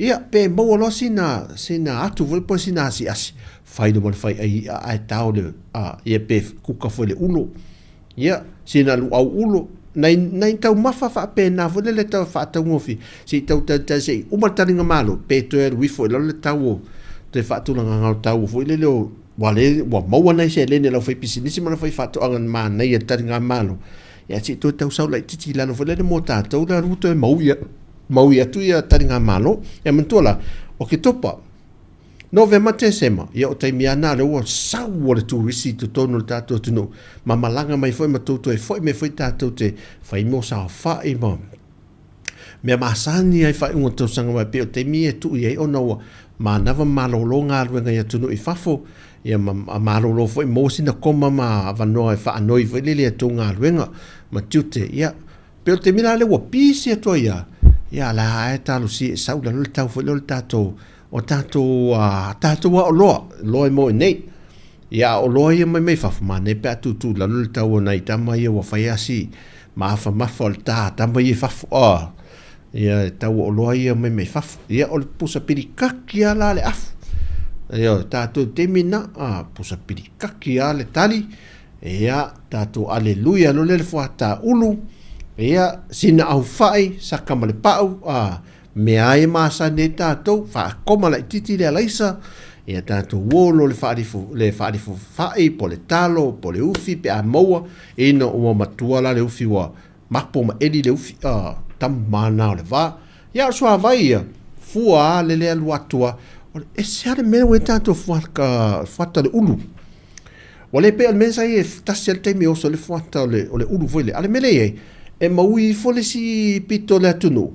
Ia, pe maua loa sina, sina atu foi po o sina asiasi, fai loa ma le faiai i'a ae tao le, a, ia, pe kuka foi le ulo. Ia, sina luau ulo, nai, nai taumafa faapena foi lele tau faataugofie, se i tau talitali se i uma le taliga malo, pe toe alu ifo i lalo le tau o, toe faatulagaga o tau foi lele o, ua le, ua maua nai seleni a le aufaipisinisi ma le aufaifaatoaga na manaia le taliga malo, ia se i toe tau sau laitiiti i lalo foi lele mo tatou le alu toe maui, maui atu ia taliga malo. Ia manatua la, o Ketopa, Novema, Tesema, ia o taimi lava na lea ua sau o le turisi i totonu o le tatou atunuu, ma malaga mai foi ma tou toe foi mai foi tatou te fai mo saofai ma mea masani ai faaiuga o tausaga aua e pei o taimi ia e tuu i ai ona ua manava ma malolo galuega i atunuu i fafo, ia ma malolo foi maua sina koma ma avanoa e faanoi foi lele i a tou galuega ma tiute, ia Pei o le taimi la lea ua pisi atu ai lava, ia la e talosia e sau i lalo le tau foi lea o le tatou, o tatou, tatou aoloa, loa e moe nei. Ia a oloa ia mai mai fafo, manaia pe a tuutuu i lalo le tau o nai tama ia ua fai lava si Mafamafa o le ta tama ia i fafo, a. Ia, e tau o oloa ia mai mai fafo. Ia, o le pusa pilikaki lava la le afu. Ia, o tatou taimi na, a, pusa pilikaki lava le tali. Ia, tatou aleluia loa lea le fuata ulu. Ia, sina aufai, saka ma le pau, a, mea ai e masani ai tatou, faakoma laitiiti le alaisa, ia tatou uo loa le faalifu, le faalifu fai, po o le talo, po o le ufi pe a maua, ina ua matua la le ufi ua mapo ma eli le ufi, a, tama na o le va. Ia, o le suavai ia, fua a le le alu atu a, o le ese a le mea ua i ai tatou fuata, fuata o le ulu. Ua le pei o le mea sa i ai tasi lava le taimi e oso ai le fuata o le, o le ulu foi lea. A o le mea lea e i ai, e maui ifo le isi pito o le atunuu,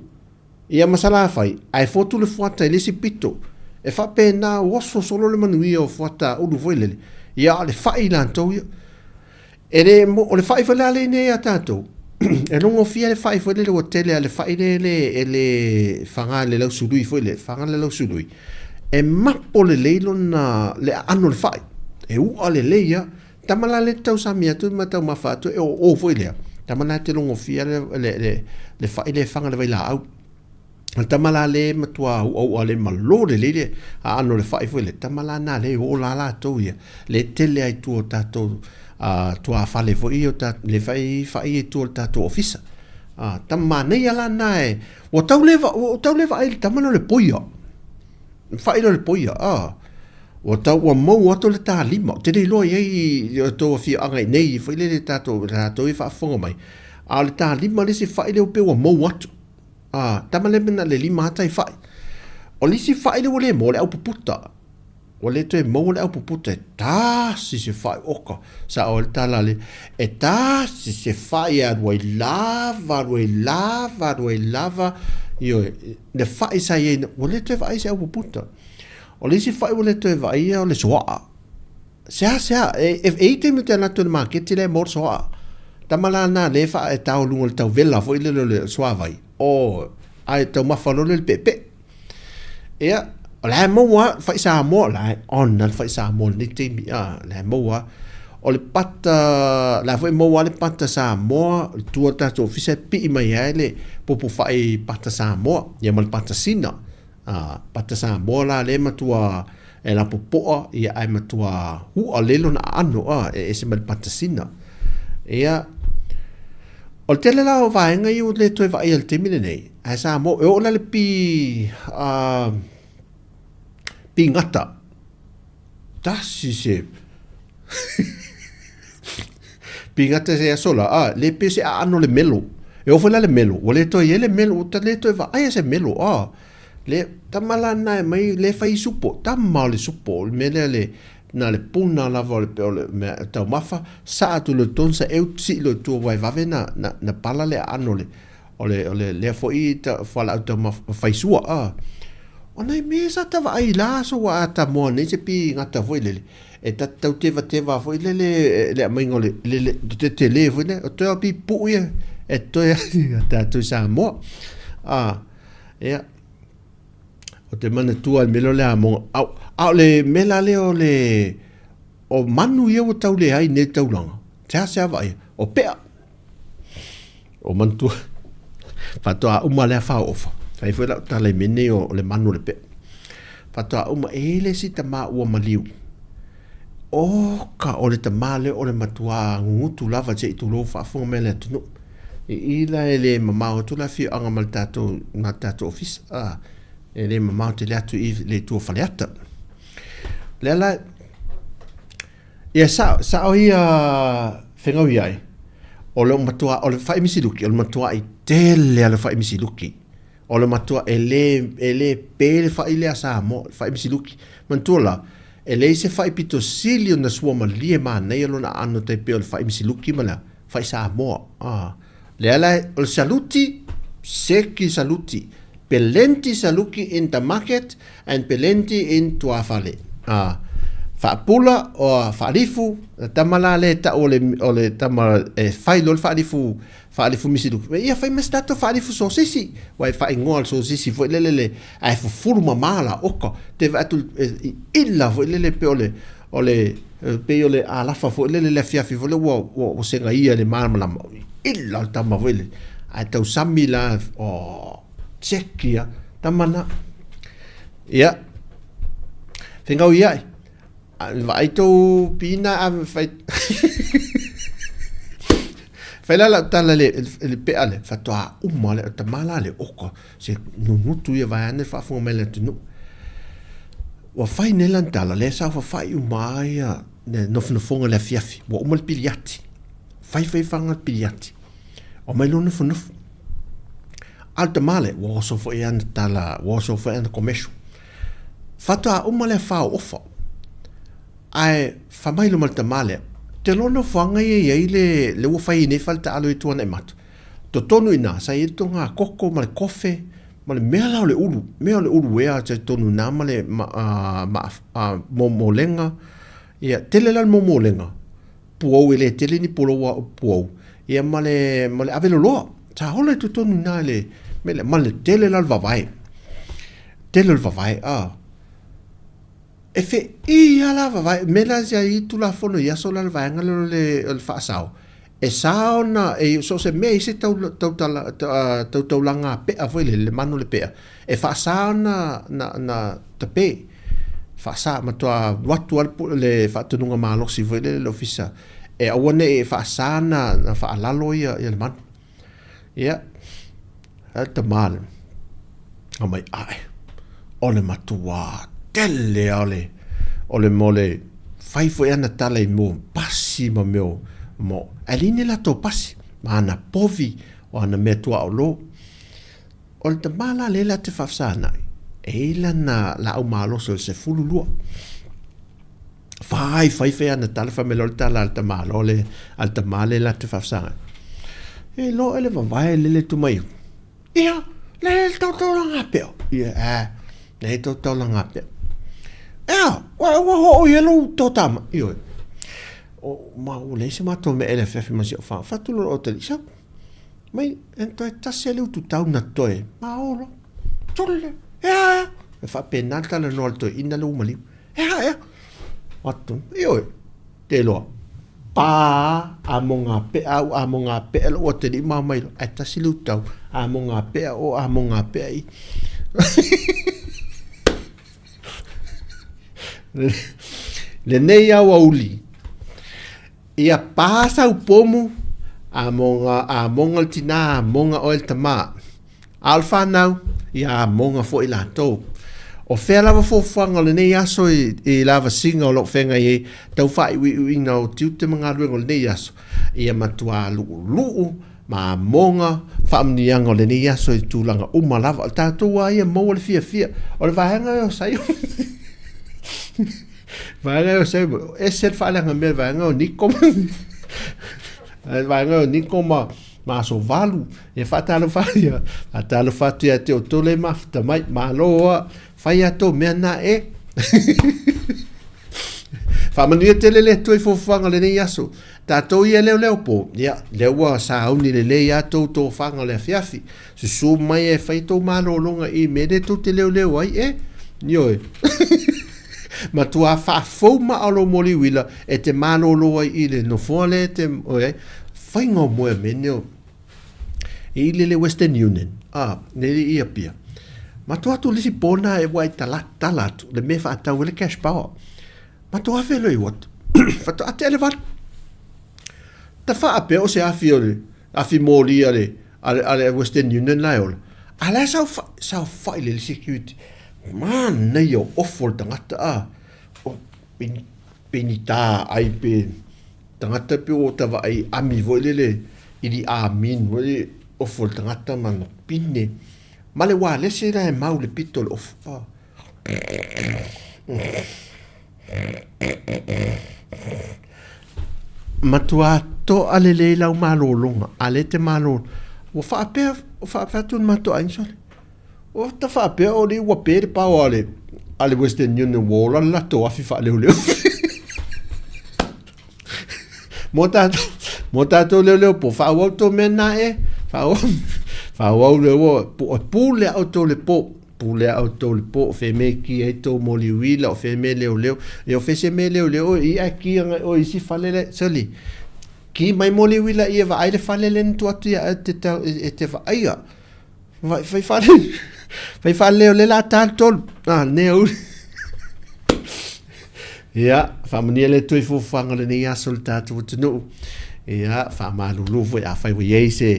ia ma Salafai, ae fotu le fuata i le isi pito. E faapena, ua oso solo le manuia o fuata ulu foi lele, ia a o le fai latou ia. E le, o le fai foi la lea nei a tatou, e logofia le fai foi lele ua tele a le fai lea e le, e le faga i le lausului foi lele, faga le lausului, e mapo lelei lona, le aano o le fai, e u'a lelei lava. Tama la lea e te tausami atu ma taumafa atu e oo foi lea, tama la e te logofia le, le, le, le fai lea e faga i le vailaau. O le tama la lea e matua u'au'a le malo lelei le aano o le fai foi lea, tama la na lea e ola latou ia, lea e tele lava i tua o tatou tuafale foi ia, le fai fai i tua o le tatou ofisa. Tama manaia la na e, ua tau le, ua tau le vaai i le tama lea o le poia. Le fai lea o le poia, ua tau, ua maua atu le ta lima. Ou te le iloa i ai i o tou afioaga i nei foi lele tatou, latou ia e faafofoga mai, a o le ta lima le isi fai lea pei ua maua atu. A, tama lea na o le lima ata i fai. O le isi fai lea ua le maua, o le aupuputa. Ua le toe maua le aupuputa e tasi se fai oka. Sao ai le tala le, e tasi se fai e alu ai lava, alu ai lava, alu ai lava. Ioe, le fai sa i ai, ua le toe vaai se aupuputa. O le isi fai ua le toe vaaia o le soaa. Seasea, e, e, e i ai taimi ou te alu atu i le maketi la e maua le soaa. Tama la na lea e faa, e tao i luga o le tauvela foi lele o le suavai. Oh, ae taumafa loa lea i le peepee. Ia, o la e maua lava le fai Samoa, o la e on lava le fai Samoa i lenei taimi, a, o la e maua lava. O le pata, o la foi e maua lava le pata Samoa, i tua o le tatou ofisa e pii mai ai le popo fai pata Samoa, ia ma le pata Sina. A, pata Samoa la lea e matua e lapopoa, ia ae matua hu'a lelei lona aano, a, e ese mai le pata Sina. Ia, o le tele la o vaega ia ua le toe vaaia i le taimi lenei, ae Samoa, e oo la le pi, a, pigata, tasi se pigata se aso la, a, le pei se aano o le melo. E oo foi la le melo, ua le toe i ai le melo, ua le toe vaaia se melo, a. Le tama la na e mai, le fai supo, tama o le supo, o le mea lea le, na le puna lava o le, o le mea taumafa, saa atu le tonu sa eu sii loa i tua ua e vave na, na, na pala le aano o le, o le, o le lea foi ta, fualaau taumafa, faisua, a. O nai mea sa ta vaai i la aso ua a ta moa nei se pigata foi lele, e ta tau tevateva foi lele le aumaiga o le, le, le tetele foi lea, o toe o pipuu ia e toe ai a tatou i Samoa. A, ia, o te manatua le mea lea o le amoga, a, a o le mea la lea o le, o manu ia ua tau leai nei le taulaga, seasea vaaia, o pea. O manatua, faatoa uma lea faaofa. Fai foi lau tala i mea nei o le manu o le pea. Faatoa uma, e i ai le isi tama ua maliu. Oka, o le tama lea o le matua gugutu lava se i tulou faafofoga mai le atunuu. I i la e le mamao atu le afioaga ma le tatou, ma le tatou ofisa. Ah, e le mamao tele atu i le itu o Faleata. Lea la, Ia sao, sao ia fegauiai, o le matua, o le fai misiluki, o le matua'i tele lava le fai misiluki. O le matua, e le, e le pe le fai lea a Samoa, le fai misiluki. Manatua la, e leai se fai pito sili ona suamalie manaia lona aano tai pei o le fai misiluki ma le fai Samoa. Ah. Lea la, o le saluti, seki saluti. Pelenti saluki in the market and pelenti in tuafale. Ah. Faapula o faalifu, le tama la lea e tau o le, o le tama e fai loa le faalifu, faalifu misiluki. Ia fai ma se tatou faalifu sosisi. Ua e faaigoa le sosisi foi lele le, ae fufulu mama la oka. Te vaai atu i ila foi lele pei o le, O le, pei o le alafa foi lele le afiafi foi lea ua, ua, ua segaia i le malamalama. Ila le tama foi lele. Ae tausami la, oh, check ia, tama na. Ia, fegau ia, vaai tou pina a fai fai la lau tala le le pea le faatoa uma le tama la le oka se nunutu ia vaeane faafofoga mai le atunuu. Ua fai nei lana tala lea sa faafai uma ai ia le nofonofoga i le afiafi ua uma le piliati. Fai fai faga le piliati. Omai loa nofonofo. A o le tama lea ua oso foi ana tala, ua oso foi ana commercial. Faatoa uma le fao ofa. Ae fai mai loma le tama lea, te loa nofoaga ia i ai le, le ua fai ai nei faletaalo i Tuanaimato. Totonu i ina, sa i ai le toga koko ma le kofe ma le mea la o le ulu, mea o le ulu ea sa i totonu i ina ma le ma, ma, momolega. Ia, tele la le momolega, puou e le tele ni poloua puou, ia ma le, ma le aveloloa. Sa ola i totonu i ina i le mea lea, ma le tele la o le vavae. Tele o le vavae, a. E feʻī lava la vavae, mea la sa i ai Tulafono i aso la le vaega lea o le, o le faasao, e sa ona, e so o se mea e i ai se tau, tautala, tautaulaga pea foi lele, le manu o le pea, e faasa ona na, na tape, faasa, matua alu atu lava le, le faatonuga malosi foi lele i le ofisa, e aua ne i faasa na, na faalalo ia, ia le manu. Ia, a le tama lea, aumai ae, o le matuā tele lava o le, o le mea o le fai foi ana tala i mea o pasi ma mea o, mo, ae leai ni latou pasi, ma ana povi, o ana mea tuaolo. O le tama la lea la te faafesagai, e i ai lana laau malosi o le 12. Fai, fai, fai ana tala, fai mai loa le tala a le tamaloa le, a le tama lea la te faafesagai. E loa e le vavae lele tu mai. Ia, le le tau taulaga pea. Ia, a, le tau taulaga pea. Ea, ua, ua hoo ia lou tō tama. Ioe. O, ma ua leai se matou mea ele afiafi ma si au wha. Whatu lolo o te li. Sau, mai, e toe tasi le utu tau na toe. Ma olo. Tole. Ea, ea. E whapena tala noa le toe ina le umaliu. Ea, ea. Atu, ioe, te loa. Pā, a mo ngā pea au, a mo ngā pea lo ua te li mā mai lo. Ai tasi le utau, a mo ngā pea o, a mo ngā pea i. Lenei au auli. Ia pā sau pomu, a mo ngā, a mo ngā le tinā, a mo ngā oe le tamā. A o le whanau, ia amonga foʻi latou. O fea lava fuafuaga o lenei aso i, i lavasiga o loo feagai ai tau faaiuiuina o tiute ma galuega o lenei aso, ia matuā luʻuluʻu ma amoga faamanuiaga o lenei aso i tulaga uma lava. O tatou lava ia maua le fiafia. O le vaega o Saio. Vaega o Saio, ese le faaleaga mea le vaega o Niko. Le vaega o Niko ma ma aso valu e faatalofa ia faatalofa atu ia te outou le mafuta mai malo a fai a tou mea na e faamanuia tele le Atua i fuafuaga o lenei aso tatou ia leoleo po ia lea ua sauni lelei a tou tofaga o le afiafi susu mai e fai tou malologa i mea lea tou te leoleo ai e ioe matua faafou maa o lou moliuila e te malolo ai i le nofoa lea e te oe ai Faiga o moe a mea nei o e i lele Western Union, a, nei le i Apia. Matou atu le isi po na e ua e tala, tala atu, le mea faatau ai le cash power. Matou afe loa i uta, faatoa tea le valu. Ta faapea o se afi o le, afi moli a le, a le, a le Western Union la e ola. A la e saofai, saofai le security. Manaia o ofo le tagata, a, o, penita ai pe, Tagata pe ua ta vaai ami foi lele ili amin foi lele ofu o le tagata ma lona pine ma le ualesi la e mau i le pito o le ofu. Ah. Matua toa lelei lau malologa, a lea e te malolo. Ua faapea, ua faapea atu le matou aiga sole. Ua ta faapea o le ua pe le pao a le, a le Western Union ua ola le latou afi faaleoleo. Mo tātou, mo tātou leoleo po, faaauau tō mea nā e, faaauau, faaauau le ua, po, pule a outou le po. Pule a outou i le po, o fea mea e ki ai tou moli uila, o fea mea e leoleo. Ia o fea se mea e leoleo oe i ai, ae ki agai oe i isi fale la e, sole, ki mai moli uila i e vaai le fale lea na tuu atu ia oe e te tau, e te vaaia. Fai, fai faale, fai faalelei o lea o le a ta le tolu, a, lenei aoauli. Ia, faamanuia le Atua i fuafuaga o lenei aso i le tatou atunuu. Ia, faamalulu foi afai ua i ai se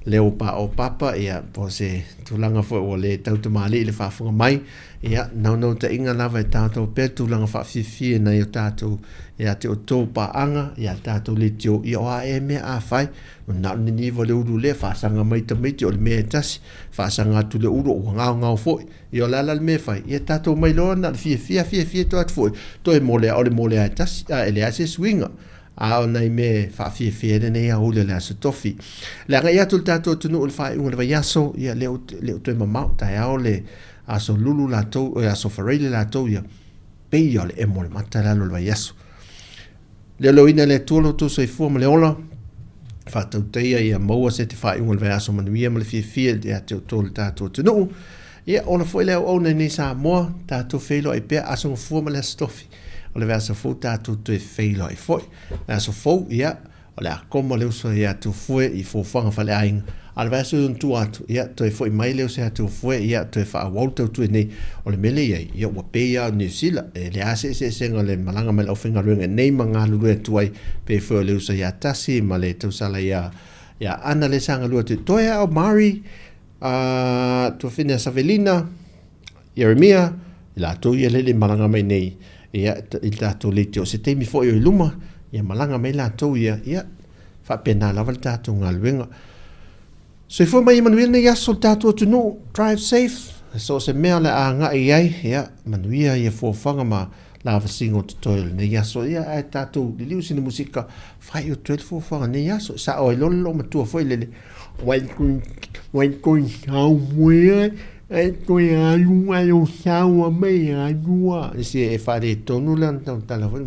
leo paopapa, ia, po o se tulaga foi ua le tautamalii i le faafofoga mai, ia, naunautaiga lava e taoto pea le tulaga faafiafia i nai o tatou ia te outou paaga, ia tatou leitio, ia o a ea mea a fai, na o le niniva o le ulu lea, faasaga mai tamaiti o le mea e tasi, faasaga atu le ulu ua gaogao foi. Ia o le a la le mea e fai? Ia tatou omai loa na o le fiafia, fiafia toe atu foi, toe mole o le mole lava e tasi, a e leai se suiga. A o nai mea e faafiafia ai lenei aoauli o le Aso Tofi. Le agai atu o le tatou atunuu i le faaiuga o le vaiaso, ia le o toe mamao, taeao le Aso Lulu latou, o le Aso Faraile latou, ia pei o le emo o le mata i lalo o le vaiaso. Leoleoina e le Atua lo outou soifua ma le ola, faatautaia ia maua se te faaiuga o le vaiaso manuia ma le fiafia ia te outou le tatou atunuu. Ia, ola foi le auauna i nei Samoa, tatou feiloai pea Aso Gafua ma le Aso Tofi. O le vaiaso fou tatou toe feiloai foi. Le aso fou, ia, O le a koma le uso ia Tufue i fuafuaga faleaiga, a o le vaiaso i ona tua atu, ia, toe foi mai le uso ia Tufue, ia, toe faaauau le tautua nei. O le mea lea e i ai, ia, ua pei lava o Niu Sila, e leai se eseesega o le malaga mai le aufaigaluega i nei ma galulue atu ai, pei foi o le uso ia Tasi ma le tausala ia, ia Ana lea sa galue atu ai. Toe lava o Mari, a, tuafine a Savelina, Ieremia, i latou ia lele malaga mai nei, ia, i le tatou leitio, se taimi foi o i luma, ia malaga mai latou ia, ia, faapena lava le tatou galuega. Soifua mai ia manuia lenei aso le tatou atunuu, drive safe, so o se mea o le a agai i ai, ia, manuia ia fuafuaga ma lavasiga o totoe o lenei aso, ia, ae tatou liliu sina musika, faaiu atu ai le fuafuaga o lenei aso. Sao ai loa le loomatua foi lele, wai kui, wai kui sau mui ai, e toe alu ai o sau a mai alu a. Isi e faaletonu le ana tautala foi.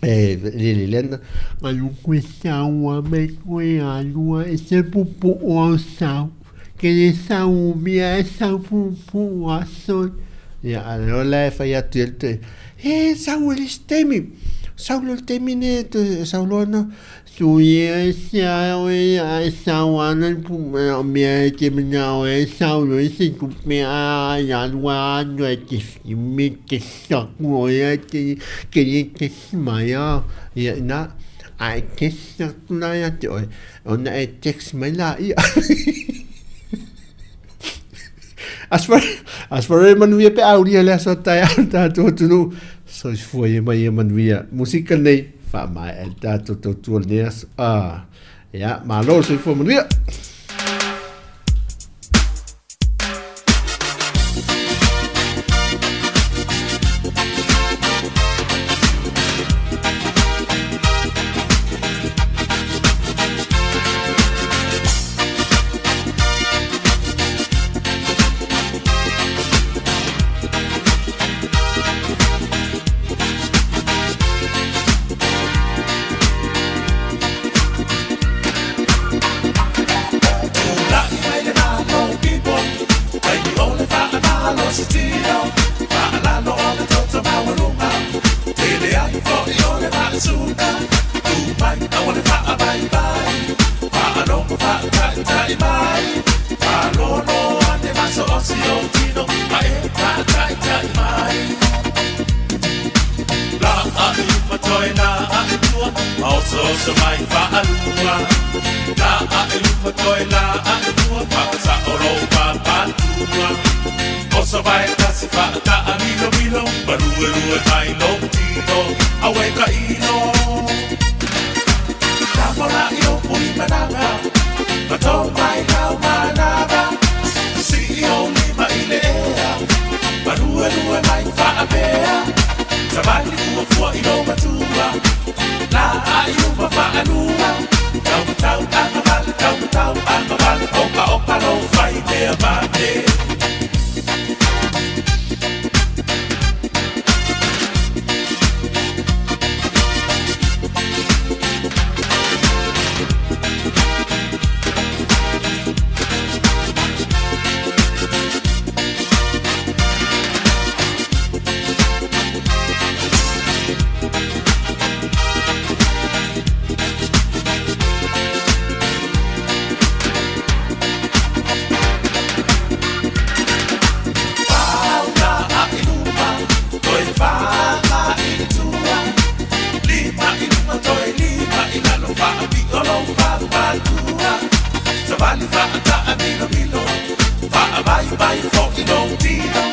E lele lena. Alu koe sau a mai koe alu a e se pupu'u au sau. Ke le sau mea e sau pupu'u a soi. Ia, a leo la e fai atu i le toe, he, sau e le isi taimi. Sau loa le taimi ne, toe sau loa na, Sui e sea oe a e sau ana le o mea e te manao e sau loa i se tupe a e alu a alu e te me te saku oe a te te le text mai a ia ina a e text atu la ia te oe ona e text mai la ia As far e manuia pe aulia le aso taeao le tatou atunuu. Soifua ia mai ia manuia. Musika nei, faamaea le tatou tautua lenei aso. Ah, ia, malo soifua manuia. Vaivai fo'i lou tino,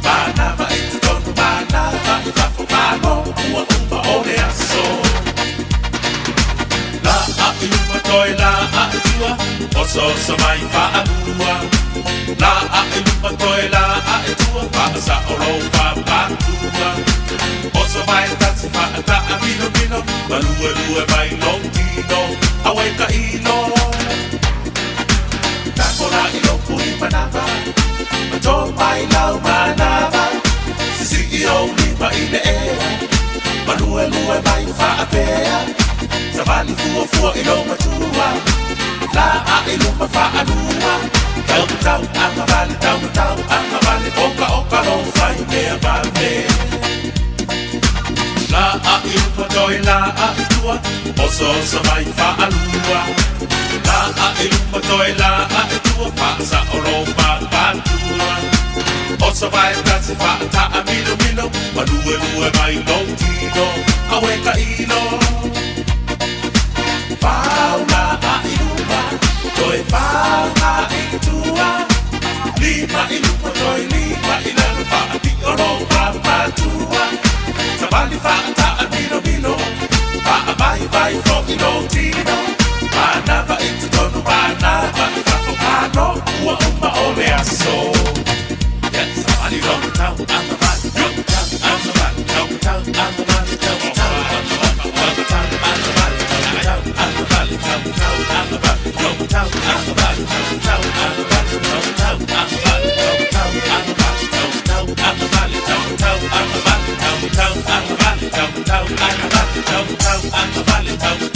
manava i totonu, manava i fafo, malo ua uma o le aso. La a i luma toe la a i tua, osooso mai faalua. La a i luma toe la a i tua, faasao lou pāpātua. Oso mai tasi faataa milomilo, maluelue mai lou tino, auē tailo. Takola i lou pui manava, ma tō mai lau manava. Sisii ou lima i le ea, maluelue mai faapea. Savali fuafua i lou matua, la a i luma faalua. Taumatau agavale, taumatau agavale, okaoka lou faimea vave. La a i luma toe la a i tua, osooso mai faalua. La a i luma toe la a i tua, faasao lou pāpātua. Oso vae tasi faataa milomilo, maluelue mai lou tino, auē tailo. Fau la a i luma, toe fau a i tua. Lima i luma toe lima i lalo, faapio lou pāpātua. Savali faataa milomilo, faavaivai fo'i lou tino. Manava i totonu, manava i fafo, malo ua uma o le aso. Savali lou matau agavale, tau agavale, tau matau agavale, tau matau agavale, tau matau agavale, tau matau agavale, tau matau agavale, tau matau agavale, tau matau agavale, tau matau agavale, tau matau agavale, tau matau agavale, tau matau agavale, tau matau agavale, tau matau agavale, tau matau agavale, tau